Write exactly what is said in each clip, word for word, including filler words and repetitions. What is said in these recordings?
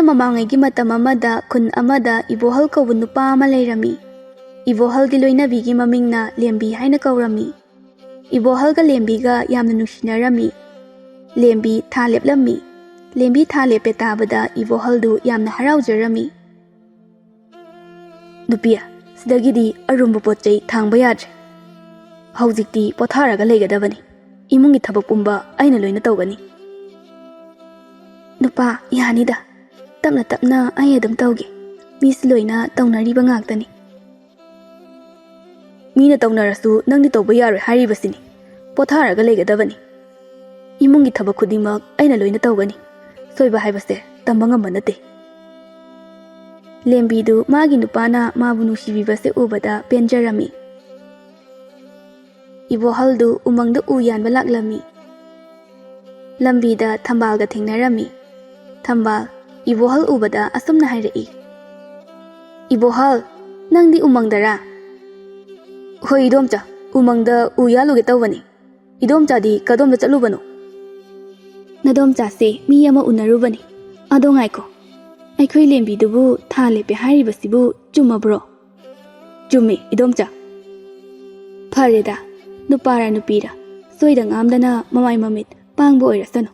ꯃꯃꯥꯡꯉꯩꯒꯤ ꯃꯇꯝ ꯑꯃꯗ ꯈꯨꯟ ꯑꯃꯗ ꯏꯕꯣꯍꯜ ꯀꯧꯕ ꯅꯨꯄꯥ ꯑꯃ ꯂꯩꯔꯝꯃꯤ꯫ ꯏꯕꯣꯍꯜꯒꯤ ꯂꯣꯏꯅꯕꯤꯒꯤ ꯃꯃꯤꯡꯅ ꯂꯦꯝꯕꯤ ꯍꯥꯏꯅ ꯀꯧꯔꯝꯃꯤ꯫ ꯏꯕꯣꯍꯜꯒ ꯂꯦꯝꯕꯤꯒ ꯌꯥꯝꯅ ꯅꯨꯡꯁꯤꯅꯔꯝꯃꯤ꯫ ꯂꯦꯝꯕꯤ ꯊꯥ ꯂꯦꯞꯂꯝꯃꯤ꯫ ꯂꯦꯝꯕꯤ ꯊꯥ ꯂꯦꯞꯄꯦ ꯇꯥꯕꯗ ꯏꯕꯣꯍꯜꯗꯨ ꯌꯥꯝꯅ ꯍꯔꯥꯎꯖꯔꯝꯃꯤ꯫ "ꯅꯨꯄꯤ, ꯁꯤꯗꯒꯤꯗꯤ ꯑꯔꯨꯝꯕ ꯄꯣꯠ ꯆꯩ ꯊꯥꯡꯕ ꯌꯥꯗ꯭ꯔꯦ꯫ ꯍꯧꯖꯤꯛꯇꯤ ꯄꯣꯊꯥꯔꯒ ꯂꯩꯒꯗꯕꯅꯤ꯫ ꯏꯃꯨꯡꯒꯤ ꯊꯕꯛ ꯄꯨꯝꯕ ꯑꯩꯅ ꯂꯣꯏꯅ ꯇꯧꯒꯅꯤ꯫" "ꯅꯨꯄꯥ, ꯌꯥꯅꯤꯗ꯫ ꯇꯞꯅ ꯇꯞꯅ ꯑꯩ ꯑꯗꯨꯝ ꯇꯧꯒꯦ꯫ ꯃꯤꯁꯨ ꯂꯣꯏꯅ ꯇꯧꯅꯔꯤꯕ ꯉꯥꯛꯇꯅꯤ꯫" "ꯃꯤꯅ ꯇꯧꯅꯔꯁꯨ ꯅꯪꯗꯤ ꯇꯧꯕ ꯌꯥꯔꯣꯏ ꯍꯥꯏꯔꯤꯕꯁꯤꯅꯤ꯫ ꯄꯣꯊꯥꯔꯒ ꯂꯩꯒꯗꯕꯅꯤ꯫ ꯏꯃꯨꯡꯒꯤ ꯊꯕꯛ ꯈꯨꯗꯤꯡꯃꯛ ꯑꯩꯅ ꯂꯣꯏꯅ ꯇꯧꯒꯅꯤ꯫ ꯁꯣꯏꯕ ꯍꯥꯏꯕꯁꯦ ꯇꯝꯕ ꯉꯝꯕ ꯅꯠꯇꯦ꯫" ꯂꯦꯝꯕꯤꯗꯨ ꯃꯥꯒꯤ ꯅꯨꯄꯥꯅ ꯃꯥꯕꯨ ꯅꯨꯡꯁꯤꯕꯤꯕꯁꯦ ꯎꯕꯗ ꯄꯦꯟꯖꯔꯝꯃꯤ꯫ ꯏꯕꯣꯍꯜꯗꯨ ꯎꯃꯪꯗ ꯎ ꯌꯥꯟꯕ ꯂꯥꯛꯂꯝꯃꯤ꯫ ꯂꯝꯕꯤꯗ ꯊꯝꯕꯥꯜꯒ ꯊꯦꯡꯅꯔꯝꯃꯤ꯫ ꯊꯝꯕꯥꯜ ꯏꯕꯣꯍꯜ ꯎꯕꯗ ꯑꯁꯨꯝꯅ ꯍꯥꯏꯔꯛꯏ, "ꯏꯕꯣꯍꯜ, ꯅꯪꯗꯤ ꯎꯃꯪꯗꯔꯥ?" "ꯍꯣꯏ ꯏꯗꯣꯝꯆꯥ, ꯎꯃꯪꯗ ꯎ ꯌꯥꯜꯂꯨꯒꯦ ꯇꯧꯕꯅꯤ꯫ ꯏꯗꯣꯝꯆꯥꯗꯤ ꯀꯗꯣꯝꯗ ꯆꯠꯂꯨꯕꯅꯣ?" "ꯅꯗꯣꯝꯆꯥꯁꯦ ꯃꯤ ꯑꯃ ꯎꯅꯔꯨꯕꯅꯤ꯫ ꯑꯗꯣ ꯉꯥꯏꯈꯣ, ꯑꯩꯈꯣꯏ ꯂꯦꯝꯕꯤꯗꯨꯕꯨ ꯊꯥ ꯂꯦꯞꯄꯦ ꯍꯥꯏꯔꯤꯕꯁꯤꯕꯨ ꯆꯨꯝꯃꯕ꯭ꯔꯣ?" "ꯆꯨꯝꯃꯤ ꯏꯗꯣꯝꯆꯥ꯫" "ꯐꯔꯦꯗ, ꯅꯨꯄꯥꯔ ꯅꯨꯄꯤꯔ ꯁꯣꯏꯗ ꯉꯥꯝꯗꯅ ꯃꯃꯥꯏ ꯃꯃꯤꯠ ꯄꯥꯡꯕ ꯑꯣꯏꯔꯁꯅꯨ꯫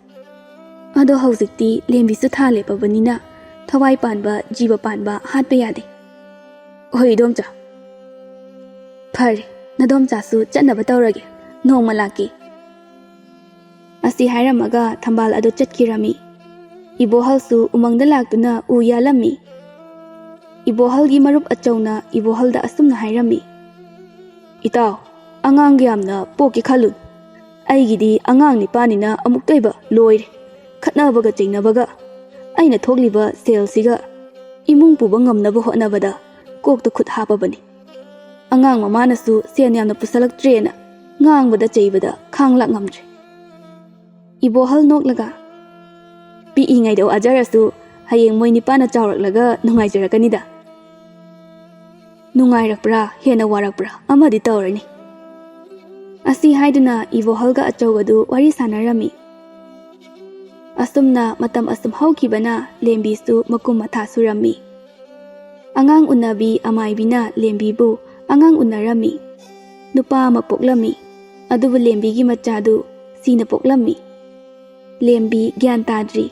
ꯑꯗꯣ ꯍꯧꯖꯤꯛꯇꯤ ꯂꯦꯝꯕꯤꯁꯨ ꯊꯥ ꯂꯦꯞꯄꯕꯅꯤꯅ ꯊꯋꯥꯏ ꯄꯥꯟꯕ ꯖꯤꯕ ꯄꯥꯟꯕ ꯍꯥꯠꯄ ꯌꯥꯗꯦ꯫" "ꯍꯣꯏ ꯏꯗꯣꯝꯆꯥ꯫" "ꯐꯔꯦ, ꯅꯗꯣꯝꯆꯥꯁꯨ ꯆꯠꯅꯕ ꯇꯧꯔꯒꯦ꯫ ꯅꯣꯡꯃ ꯂꯥꯛꯀꯦ꯫" ꯑꯁꯤ ꯍꯥꯏꯔꯝꯃꯒ ꯊꯝꯕꯥꯜ ꯑꯗꯨ ꯆꯠꯈꯤꯔꯝꯃꯤ꯫ ꯏꯕꯣꯍꯜꯁꯨ ꯎꯃꯪꯗ ꯂꯥꯛꯇꯨꯅ ꯎ ꯌꯥꯜꯂꯝꯃꯤ꯫ ꯏꯕꯣꯍꯜꯒꯤ ꯃꯔꯨꯞ ꯑꯆꯧꯅ ꯏꯕꯣꯍꯜꯗ ꯑꯁꯨꯝꯅ ꯍꯥꯏꯔꯝꯃꯤ, "ꯏꯇꯥꯎ, ꯑꯉꯥꯡꯒ ꯌꯥꯝꯅ ꯄꯣꯛꯀꯦ ꯈꯜꯂꯨ꯫ ꯑꯩꯒꯤꯗꯤ ꯑꯉꯥꯡ ꯅꯤꯄꯥꯅꯤꯅ ꯑꯃꯨꯛꯇꯣꯏꯕ ꯂꯣꯏꯔꯦ꯫ ꯈꯠꯅꯕꯒ ꯆꯩꯅꯕꯒ꯫ ꯑꯩꯅ ꯊꯣꯛꯂꯤꯕ ꯁꯦꯜꯁꯤꯒ ꯏꯃꯨꯡ ꯄꯨꯕ ꯉꯝꯅꯕ ꯍꯣꯠꯅꯕꯗ ꯀꯣꯛꯇ ꯈꯨꯠ ꯍꯥꯞꯄꯕꯅꯤ꯫ ꯑꯉꯥꯡ ꯃꯃꯥꯅꯁꯨ ꯁꯦꯟ ꯌꯥꯝꯅ ꯄꯨꯁꯜꯂꯛꯇ꯭ꯔꯦꯅ ꯉꯥꯡꯕꯗ ꯆꯩꯕꯗ ꯈꯥꯡ ꯂꯥꯛ ꯉꯝꯗ꯭ꯔꯦ꯫" ꯏꯕꯣꯍꯜ ꯅꯣꯛꯂꯒ, "ꯄꯤꯛꯏꯉꯩꯗ ꯋꯥꯖꯔꯁꯨ ꯍꯌꯦꯡ ꯃꯣꯏ ꯅꯤꯄꯥꯅ ꯆꯥꯎꯔꯛꯂꯒ ꯅꯨꯡꯉꯥꯏꯖꯔꯛꯀꯅꯤꯗ꯫" "ꯅꯨꯡꯉꯥꯏꯔꯛꯄ꯭ꯔꯥ ꯍꯦꯟꯅ ꯋꯥꯔꯛꯄ꯭ꯔꯥ ꯑꯃꯗꯤ ꯇꯧꯔꯅꯤ꯫" ꯑꯁꯤ ꯍꯥꯏꯗꯨꯅ ꯏꯕꯣꯍꯜꯒ ꯑꯆꯧꯒꯗꯨ ꯋꯥꯔꯤ ꯁꯥꯟꯅꯔꯝꯃꯤ꯫ ꯑꯁꯨꯝꯅ ꯃꯇꯝ ꯑꯁꯨꯝ ꯍꯧꯈꯤꯕꯅ ꯂꯦꯝꯕꯤꯁꯨ ꯃꯀꯨꯝ ꯃꯊꯥ ꯁꯨꯔꯝꯃꯤ꯫ ꯑꯉꯥꯡ ꯎꯅꯕꯤ ꯑꯃꯥꯏꯕꯤꯅ ꯂꯦꯝꯕꯤꯕꯨ ꯑꯉꯥꯡ ꯎꯅꯔꯝꯃꯤ꯫ ꯅꯨꯄꯥ ꯑꯃ ꯄꯣꯛꯂꯝꯃꯤ꯫ ꯑꯗꯨꯕꯨ ꯂꯦꯝꯕꯤꯒꯤ ꯃꯆꯥꯗꯨ ꯁꯤꯅ ꯄꯣꯛꯂꯝꯃꯤ꯫ ꯂꯦꯝꯕꯤ ꯒ꯭ꯌꯥꯟ ꯇꯥꯗ꯭ꯔꯤ꯫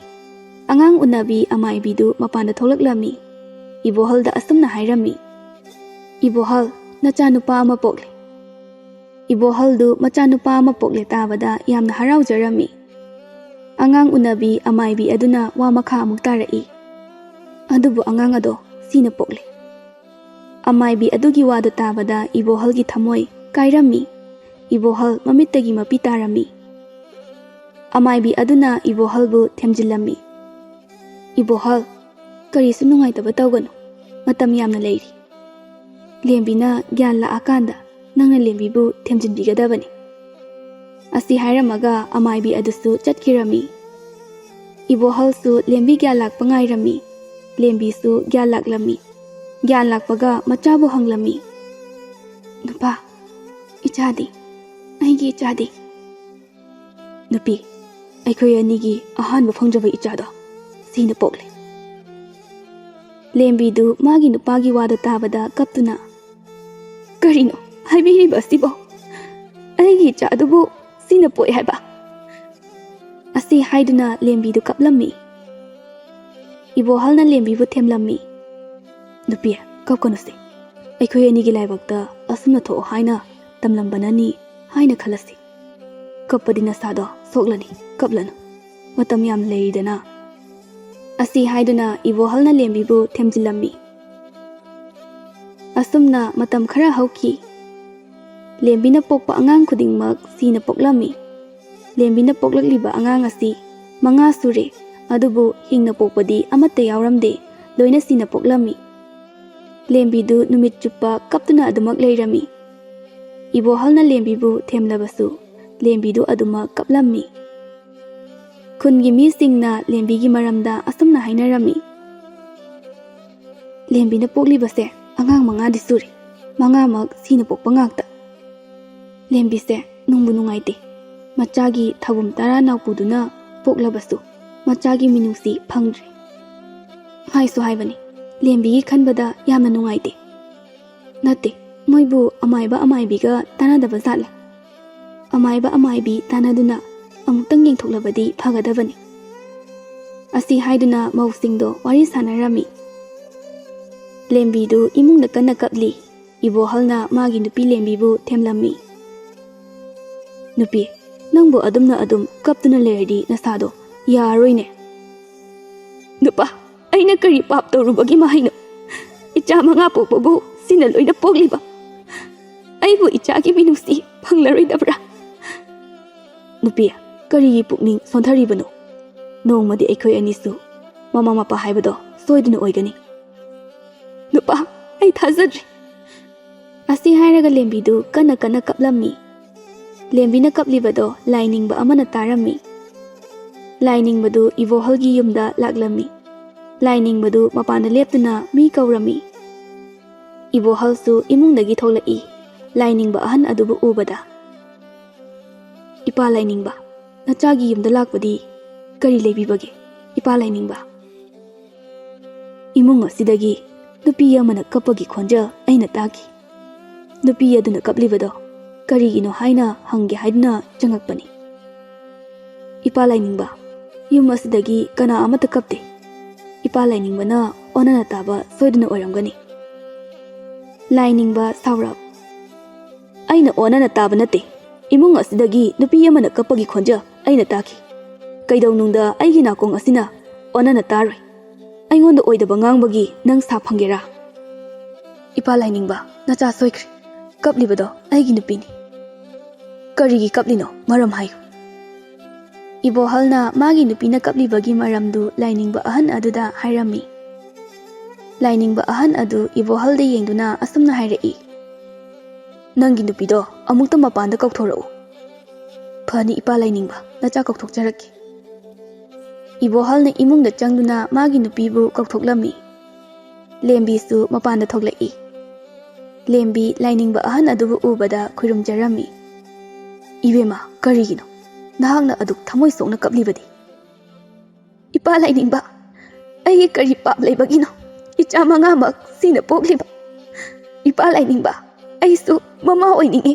ꯑꯉꯥꯡ ꯎꯅꯕꯤ ꯑꯃꯥꯏꯕꯤꯗꯨ ꯃꯄꯥꯟꯗ ꯊꯣꯛꯂꯛꯂꯝꯃꯤ꯫ ꯏꯕꯣꯍꯜꯗ ꯑꯁꯨꯝꯅ ꯍꯥꯏꯔꯝꯃꯤ, "ꯏꯕꯣꯍꯜ, ꯅꯆꯥꯅꯨꯄꯥ ꯑꯃ ꯄꯣꯛꯂꯦ꯫" ꯏꯕꯣꯍꯜꯗꯨ ꯃꯆꯥꯅꯨꯄꯥ ꯑꯃ ꯄꯣꯛꯂꯦ ꯇꯥꯕꯗ ꯌꯥꯝꯅ ꯍꯔꯥꯎꯖꯔꯝꯃꯤ꯫ ꯑꯉꯥꯡ ꯎꯅꯕꯤ ꯑꯃꯥꯏꯕꯤ ꯑꯗꯨꯅ ꯋꯥ ꯃꯈꯥ ꯑꯃꯨꯛ ꯇꯥꯔꯛꯏ, "ꯑꯗꯨꯕꯨ ꯑꯉꯥꯡ ꯑꯗꯣ ꯁꯤꯅ ꯄꯣꯛꯂꯦ꯫" ꯑꯃꯥꯏꯕꯤ ꯑꯗꯨꯒꯤ ꯋꯥꯗꯨ ꯇꯥꯕꯗ ꯏꯕꯣꯍꯜꯒꯤ ꯊꯃꯣꯏ ꯀꯥꯏꯔꯝꯃꯤ꯫ ꯏꯕꯣꯍꯜ ꯃꯃꯤꯠꯇꯒꯤ ꯃꯄꯤ ꯇꯥꯔꯝꯃꯤ꯫ ꯑꯃꯥꯏꯕꯤ ꯑꯗꯨꯅ ꯏꯕꯣꯍꯜꯕꯨ ꯊꯦꯝꯖꯤꯜꯂꯝꯃꯤ꯫ "ꯏꯕꯣꯍꯜ, ꯀꯔꯤꯁꯨ ꯅꯨꯡꯉꯥꯏꯇꯕ ꯇꯧꯒꯅꯨ꯫ ꯃꯇꯝ ꯌꯥꯝꯅ ꯂꯩꯔꯤ꯫ ꯂꯦꯝꯕꯤꯅ ꯒ꯭ꯌꯥꯟ ꯂꯥꯛꯑꯀꯥꯟꯗ ꯅꯪꯅ ꯂꯦꯝꯕꯤꯕꯨ ꯊꯦꯝꯖꯤꯟꯕꯤꯒꯗꯕꯅꯤ꯫" ꯑꯁꯤ ꯍꯥꯏꯔꯝꯃꯒ ꯑꯃꯥꯏꯕꯤ ꯑꯗꯨꯁꯨ ꯆꯠꯈꯤꯔꯝꯃꯤ꯫ ꯏꯕꯣꯍꯜꯁꯨ ꯂꯦꯝꯕꯤ ꯒ꯭ꯌꯥꯟ ꯂꯥꯛꯄ ꯉꯥꯏꯔꯝꯃꯤ꯫ ꯂꯦꯝꯕꯤꯁꯨ ꯒ꯭ꯌꯥꯟ ꯂꯥꯛꯂꯝꯃꯤ꯫ ꯒ꯭ꯌꯥꯟ ꯂꯥꯛꯄꯒ ꯃꯆꯥꯕꯨ ꯍꯪꯂꯝꯃꯤ, "ꯅꯨꯄꯥ, ꯏꯆꯥꯗꯤ, ꯑꯩꯒꯤ ꯏꯆꯥꯗꯤ?" "ꯅꯨꯄꯤ, ꯑꯩꯈꯣꯏ ꯑꯅꯤꯒꯤ ꯑꯍꯥꯟꯕ ꯐꯪꯖꯕ ꯏꯆꯥꯗꯣ ꯁꯤꯅ ꯄꯣꯛꯂꯦ꯫" ꯂꯦꯝꯕꯤꯗꯨ ꯃꯥꯒꯤ ꯅꯨꯄꯥꯒꯤ ꯋꯥꯗꯨ ꯇꯥꯕꯗ ꯀꯞꯇꯨꯅ, "ꯀꯔꯤꯅꯣ ꯍꯥꯏꯕꯤꯔꯤꯕ ꯑꯁꯤꯕꯣ? ꯑꯩꯒꯤ ꯏꯆꯥꯗꯨꯕꯨ ꯁꯤꯅ ꯄꯣꯛꯑꯦ ꯍꯥꯏꯕ?" ꯑꯁꯤ ꯍꯥꯏꯗꯨꯅ ꯂꯦꯝꯕꯤꯗꯨ ꯀꯞꯂꯝꯃꯤ꯫ ꯏꯕꯣꯍꯜꯅ ꯂꯦꯝꯕꯤꯕꯨ ꯊꯦꯝꯂꯝꯃꯤ꯫ "ꯅꯨꯄꯤ, ꯀꯞꯀꯅꯨꯁꯦ꯫ ꯑꯩꯈꯣꯏ ꯑꯅꯤꯒꯤ ꯂꯥꯏꯕꯛꯇ ꯑꯁꯨꯝꯅ ꯊꯣꯛꯑꯣ ꯍꯥꯏꯅ ꯇꯝꯂꯝꯕꯅꯅꯤ ꯍꯥꯏꯅ ꯈꯜꯂꯁꯤ꯫ ꯀꯞꯄꯗꯤ ꯅꯁꯥꯗꯣ ꯁꯣꯛꯂꯅꯤ, ꯀꯞꯂꯅꯨ꯫ ꯃꯇꯝ ꯌꯥꯝ ꯂꯩꯔꯤꯗꯅ꯫" ꯑꯁꯤ ꯍꯥꯏꯗꯨꯅ ꯏꯕꯣꯍꯜꯅ ꯂꯦꯝꯕꯤꯕꯨ ꯊꯦꯝꯖꯤꯜꯂꯝꯃꯤ꯫ ꯑꯁꯨꯝꯅ ꯃꯇꯝ ꯈꯔ ꯍꯧꯈꯤ꯫ ꯂꯦꯝꯕꯤꯅ ꯄꯣꯛꯄ ꯑꯉꯥꯡ ꯈꯨꯗꯤꯡꯃꯛ ꯁꯤꯅ ꯄꯣꯛꯂꯝꯃꯤ꯫ ꯂꯦꯝꯕꯤꯅ ꯄꯣꯛꯂꯛꯂꯤꯕ ꯑꯉꯥꯡ ꯑꯁꯤ ꯃꯉꯥ ꯁꯨꯔꯦ, ꯑꯗꯨꯕꯨ ꯍꯤꯡꯅ ꯄꯣꯛꯄꯗꯤ ꯑꯃꯠꯇ ꯌꯥꯎꯔꯝꯗꯦ, ꯂꯣꯏꯅ ꯁꯤꯅ ꯄꯣꯛꯂꯝꯃꯤ꯫ ꯂꯦꯝꯕꯤꯗꯨ ꯅꯨꯃꯤꯠ ꯆꯨꯞꯄ ꯀꯞꯇꯨꯅ ꯑꯗꯨꯃꯛ ꯂꯩꯔꯝꯃꯤ꯫ ꯏꯕꯣꯍꯜꯅ ꯂꯦꯝꯕꯤꯕꯨ ꯊꯦꯝꯂꯕꯁꯨ ꯂꯦꯝꯕꯤꯗꯨ ꯑꯗꯨꯃꯛ ꯀꯞꯂꯝꯃꯤ꯫ ꯈꯨꯟꯒꯤ ꯃꯤꯁꯤꯡꯅ ꯂꯦꯝꯕꯤꯒꯤ ꯃꯔꯝꯗ ꯑꯁꯨꯝꯅ ꯍꯥꯏꯅꯔꯝꯃꯤ, "ꯂꯦꯝꯕꯤꯅ ꯄꯣꯛꯂꯤꯕꯁꯦ ꯑꯉꯥꯡ ꯃꯉꯥꯗꯤ ꯁꯨꯔꯦ, ꯃꯉꯥꯃꯛ ꯁꯤꯅ ꯄꯣꯛꯄ ꯉꯥꯛꯇ꯫ ꯂꯦꯝꯕꯤꯁꯦ ꯅꯨꯡꯕꯨ ꯅꯨꯡꯉꯥꯏꯇꯦ, ꯃꯆꯥꯒꯤ ꯊꯧꯕꯨꯝ ꯇꯔꯥ ꯅꯥꯎꯄꯨꯗꯨꯅ ꯄꯣꯛꯂꯕꯁꯨ꯫ ꯃꯆꯥꯒꯤ ꯃꯤꯅꯨꯡꯁꯤ ꯐꯪꯗ꯭ꯔꯦ꯫ ꯍꯥꯏꯁꯨ ꯍꯥꯏꯕꯅꯤ, ꯂꯦꯝꯕꯤꯒꯤ ꯈꯟꯕꯗ ꯌꯥꯝꯅ ꯅꯨꯡꯉꯥꯏꯇꯦ꯫ ꯅꯠꯇꯦ, ꯃꯣꯏꯕꯨ ꯑꯃꯥꯏꯕ ꯑꯃꯥꯏꯕꯤꯒ ꯇꯥꯟꯅꯗꯕ ꯖꯥꯠꯂ? ꯑꯃꯥꯏꯕ ꯑꯃꯥꯏꯕꯤ ꯇꯥꯟꯅꯗꯨꯅ ꯑꯃꯨꯛꯇꯪ ꯌꯦꯡꯊꯣꯛꯂꯕꯗꯤ ꯐꯒꯗꯕꯅꯤ꯫ ꯑꯁꯤ ꯍꯥꯏꯗꯨꯅ ꯃꯧꯁꯤꯡꯗꯣ ꯋꯥꯔꯤ ꯁꯥꯟꯅꯔꯝꯃꯤ꯫ ꯂꯦꯝꯕꯤꯗꯨ ꯏꯃꯨꯡꯗ ꯀꯟꯅ ꯀꯞꯂꯤ꯫ ꯏꯕꯣꯍꯜꯅ ꯃꯥꯒꯤ ꯅꯨꯄꯤ ꯂꯦꯝꯕꯤꯕꯨ ꯊꯦꯝꯂꯝꯃꯤ꯫ "ꯅꯨꯄꯤ, ꯅꯪꯕꯨ ꯑꯗꯨꯝꯅ ꯑꯗꯨꯝ ꯀꯞꯇꯨꯅ ꯂꯩꯔꯗꯤ ꯅꯁꯥꯗꯣ ꯌꯥꯔꯔꯣꯏꯅꯦ꯫" "ꯅꯨꯄꯥ, ꯑꯩꯅ ꯀꯔꯤ ꯄꯥꯞ ꯇꯧꯔꯨꯕꯒꯤ ꯃꯍꯩꯅꯣ? ꯏꯆꯥ ꯃꯉꯥ ꯄꯣꯛꯄꯕꯨ ꯁꯤꯅ ꯂꯣꯏꯅ ꯄꯣꯛꯂꯤꯕ? ꯑꯩꯕꯨ ꯏꯆꯥꯒꯤ ꯃꯤꯅꯨꯡꯁꯤ ꯐꯪꯂꯔꯣꯏꯗꯕ꯭ꯔꯥ?" "ꯅꯨꯄꯤ, ꯀꯔꯤꯒꯤ ꯄꯨꯛꯅꯤꯡ ꯁꯣꯟꯊꯔꯤꯕꯅꯣ? ꯅꯣꯡꯃꯗꯤ ꯑꯩꯈꯣꯏ ꯑꯅꯤꯁꯨ ꯃꯃꯥ ꯃꯄꯥ ꯍꯥꯏꯕꯗꯣ ꯁꯣꯏꯗꯅ ꯑꯣꯏꯒꯅꯤ꯫" "ꯅꯨꯄꯥ, ꯑꯩ ꯊꯥꯖꯗ꯭ꯔꯦ꯫" ꯑꯁꯤ ꯍꯥꯏꯔꯒ ꯂꯦꯝꯕꯤꯗꯨ ꯀꯟꯅ ꯀꯟꯅ ꯀꯞꯂꯝꯃꯤ꯫ ꯂꯦꯝꯕꯤꯅ ꯀꯞꯂꯤꯕꯗꯣ ꯂꯥꯏꯅꯤꯡꯕ ꯑꯃꯅ ꯇꯥꯔꯝꯃꯤ꯫ ꯂꯥꯏꯅꯤꯡꯕꯗꯨ ꯏꯕꯣꯍꯜꯒꯤ ꯌꯨꯝꯗ ꯂꯥꯛꯂꯝꯃꯤ꯫ ꯂꯥꯏꯅꯤꯡꯕꯗꯨ ꯃꯄꯥꯟꯗ ꯂꯦꯞꯇꯨꯅ ꯃꯤ ꯀꯧꯔꯝꯃꯤ꯫ ꯏꯕꯣꯍꯜꯁꯨ ꯏꯃꯨꯡꯗꯒꯤ ꯊꯣꯛꯂꯛꯏ꯫ ꯂꯥꯏꯅꯤꯡꯕ ꯑꯍꯟ ꯑꯗꯨꯕꯨ ꯎꯕꯗ, "ꯏꯄꯥ ꯂꯥꯏꯅꯤꯡꯕ, ꯅꯆꯥꯒꯤ ꯌꯨꯝꯗ ꯂꯥꯛꯄꯗꯤ ꯀꯔꯤ ꯂꯩꯕꯤꯕꯒꯦ, ꯏꯄꯥ ꯂꯥꯏꯅꯤꯡꯕ?" "ꯏꯃꯨꯡ ꯑꯁꯤꯗꯒꯤ ꯅꯨꯄꯤ ꯑꯃꯅ ꯀꯞꯄꯒꯤ ꯈꯣꯟꯖꯦꯜ ꯑꯩꯅ ꯇꯥꯈꯤ꯫ ꯅꯨꯄꯤ ꯑꯗꯨꯅ ꯀꯞꯂꯤꯕꯗꯣ ꯀꯔꯤꯒꯤꯅꯣ ꯍꯥꯏꯅ ꯍꯪꯒꯦ ꯍꯥꯏꯗꯨꯅ ꯆꯪꯉꯛꯄꯅꯤ꯫ ꯏꯄꯥ ꯂꯥꯏꯅꯤꯡꯕ, ꯌꯨꯝ ꯑꯁꯤꯗꯒꯤ ꯀꯅꯥ ꯑꯃꯠꯇ ꯀꯞꯇꯦ꯫ ꯏꯄꯥ ꯂꯥꯏꯅꯤꯡꯕꯅ ꯑꯣꯟꯅꯅ ꯇꯥꯕ ꯁꯣꯏꯗꯅ ꯑꯣꯏꯔꯝꯒꯅꯤ꯫" ꯂꯥꯏꯅꯤꯡꯕ ꯁꯥꯎꯔꯛ, "ꯑꯩꯅ ꯑꯣꯟꯅꯅ ꯇꯥꯕ ꯅꯠꯇꯦ꯫ ꯏꯃꯨꯡ ꯑꯁꯤꯗꯒꯤ ꯅꯨꯄꯤ ꯑꯃꯅ ꯀꯞꯄꯒꯤ ꯈꯣꯟꯖꯦꯜ ꯑꯩꯅ ꯇꯥꯈꯤ꯫ ꯀꯩꯗꯧꯅꯨꯡꯗ ꯑꯩꯒꯤ ꯅꯥꯀꯣꯡ ꯑꯁꯤꯅ ꯑꯣꯟꯅꯅ ꯇꯥꯔꯣꯏ꯫ ꯑꯩꯉꯣꯟꯗ ꯑꯣꯏꯗꯕ ꯉꯥꯡꯕꯒꯤ ꯅꯪ ꯁꯥ ꯐꯪꯒꯦꯔꯥ?" "ꯏꯄꯥ ꯂꯥꯏꯅꯤꯡꯕ, ꯅꯆꯥ ꯁꯣꯏꯈ꯭ꯔꯦ꯫ ꯀꯞꯂꯤꯕꯗꯣ ꯑꯩꯒꯤ ꯅꯨꯄꯤꯅꯤ꯫" "ꯀꯔꯤꯒꯤ ꯀꯞꯂꯤꯅꯣ? ꯃꯔꯝ ꯍꯥꯏꯌꯨ꯫" ꯏꯕꯣꯍꯜꯅ ꯃꯥꯒꯤ ꯅꯨꯄꯤꯅ ꯀꯞꯂꯤꯕꯒꯤ ꯃꯔꯝꯗꯨ ꯂꯥꯏꯅꯤꯡꯕ ꯑꯍꯟ ꯑꯗꯨꯗ ꯍꯥꯏꯔꯝꯃꯤ꯫ ꯂꯥꯏꯅꯤꯡꯕ ꯑꯍꯟ ꯑꯗꯨ ꯏꯕꯣꯍꯜꯗ ꯌꯦꯡꯗꯨꯅ ꯑꯁꯨꯝꯅ ꯍꯥꯏꯔꯛꯏ, "ꯅꯪꯒꯤ ꯅꯨꯄꯤꯗꯣ ꯑꯃꯨꯛꯇ ꯃꯄꯥꯟꯗ ꯀꯧꯊꯣꯔꯛꯎ꯫" "ꯐꯅꯤ ꯏꯄꯥ ꯂꯥꯏꯅꯤꯡꯕ, ꯅꯆꯥ ꯀꯧꯊꯣꯛꯆꯔꯛꯀꯦ꯫" ꯏꯕꯣꯍꯜꯅ ꯏꯃꯨꯡꯗ ꯆꯪꯗꯨꯅ ꯃꯥꯒꯤ ꯅꯨꯄꯤꯕꯨ ꯀꯧꯊꯣꯛꯂꯝꯃꯤ꯫ ꯂꯦꯝꯕꯤꯁꯨ ꯃꯄꯥꯟꯗ ꯊꯣꯛꯂꯛꯏ꯫ ꯂꯦꯝꯕꯤ ꯂꯥꯏꯅꯤꯡꯕ ꯑꯍꯟ ꯑꯗꯨꯕꯨ ꯎꯕꯗ ꯈꯨꯔꯨꯝꯖꯔꯝꯃꯤ꯫ "ꯏꯕꯦꯝꯃ, ꯀꯔꯤꯒꯤꯅꯣ ꯅꯍꯥꯛꯅ ꯑꯗꯨꯛ ꯊꯃꯣꯏ ꯁꯣꯛꯅ ꯀꯞꯂꯤꯕꯗꯤ?" "ꯏꯄꯥ ꯂꯥꯏꯅꯤꯡꯕ, ꯑꯩꯒꯤ ꯀꯔꯤ ꯄꯥꯞ ꯂꯩꯕꯒꯤꯅꯣ ꯏꯆꯥ ꯃꯉꯥꯃꯛ ꯁꯤꯅ ꯄꯣꯛꯂꯤꯕ? ꯏꯄꯥ ꯂꯥꯏꯅꯤꯡꯕ, ꯑꯩꯁꯨ ꯃꯃꯥ ꯑꯣꯏꯅꯤꯡꯏ"꯫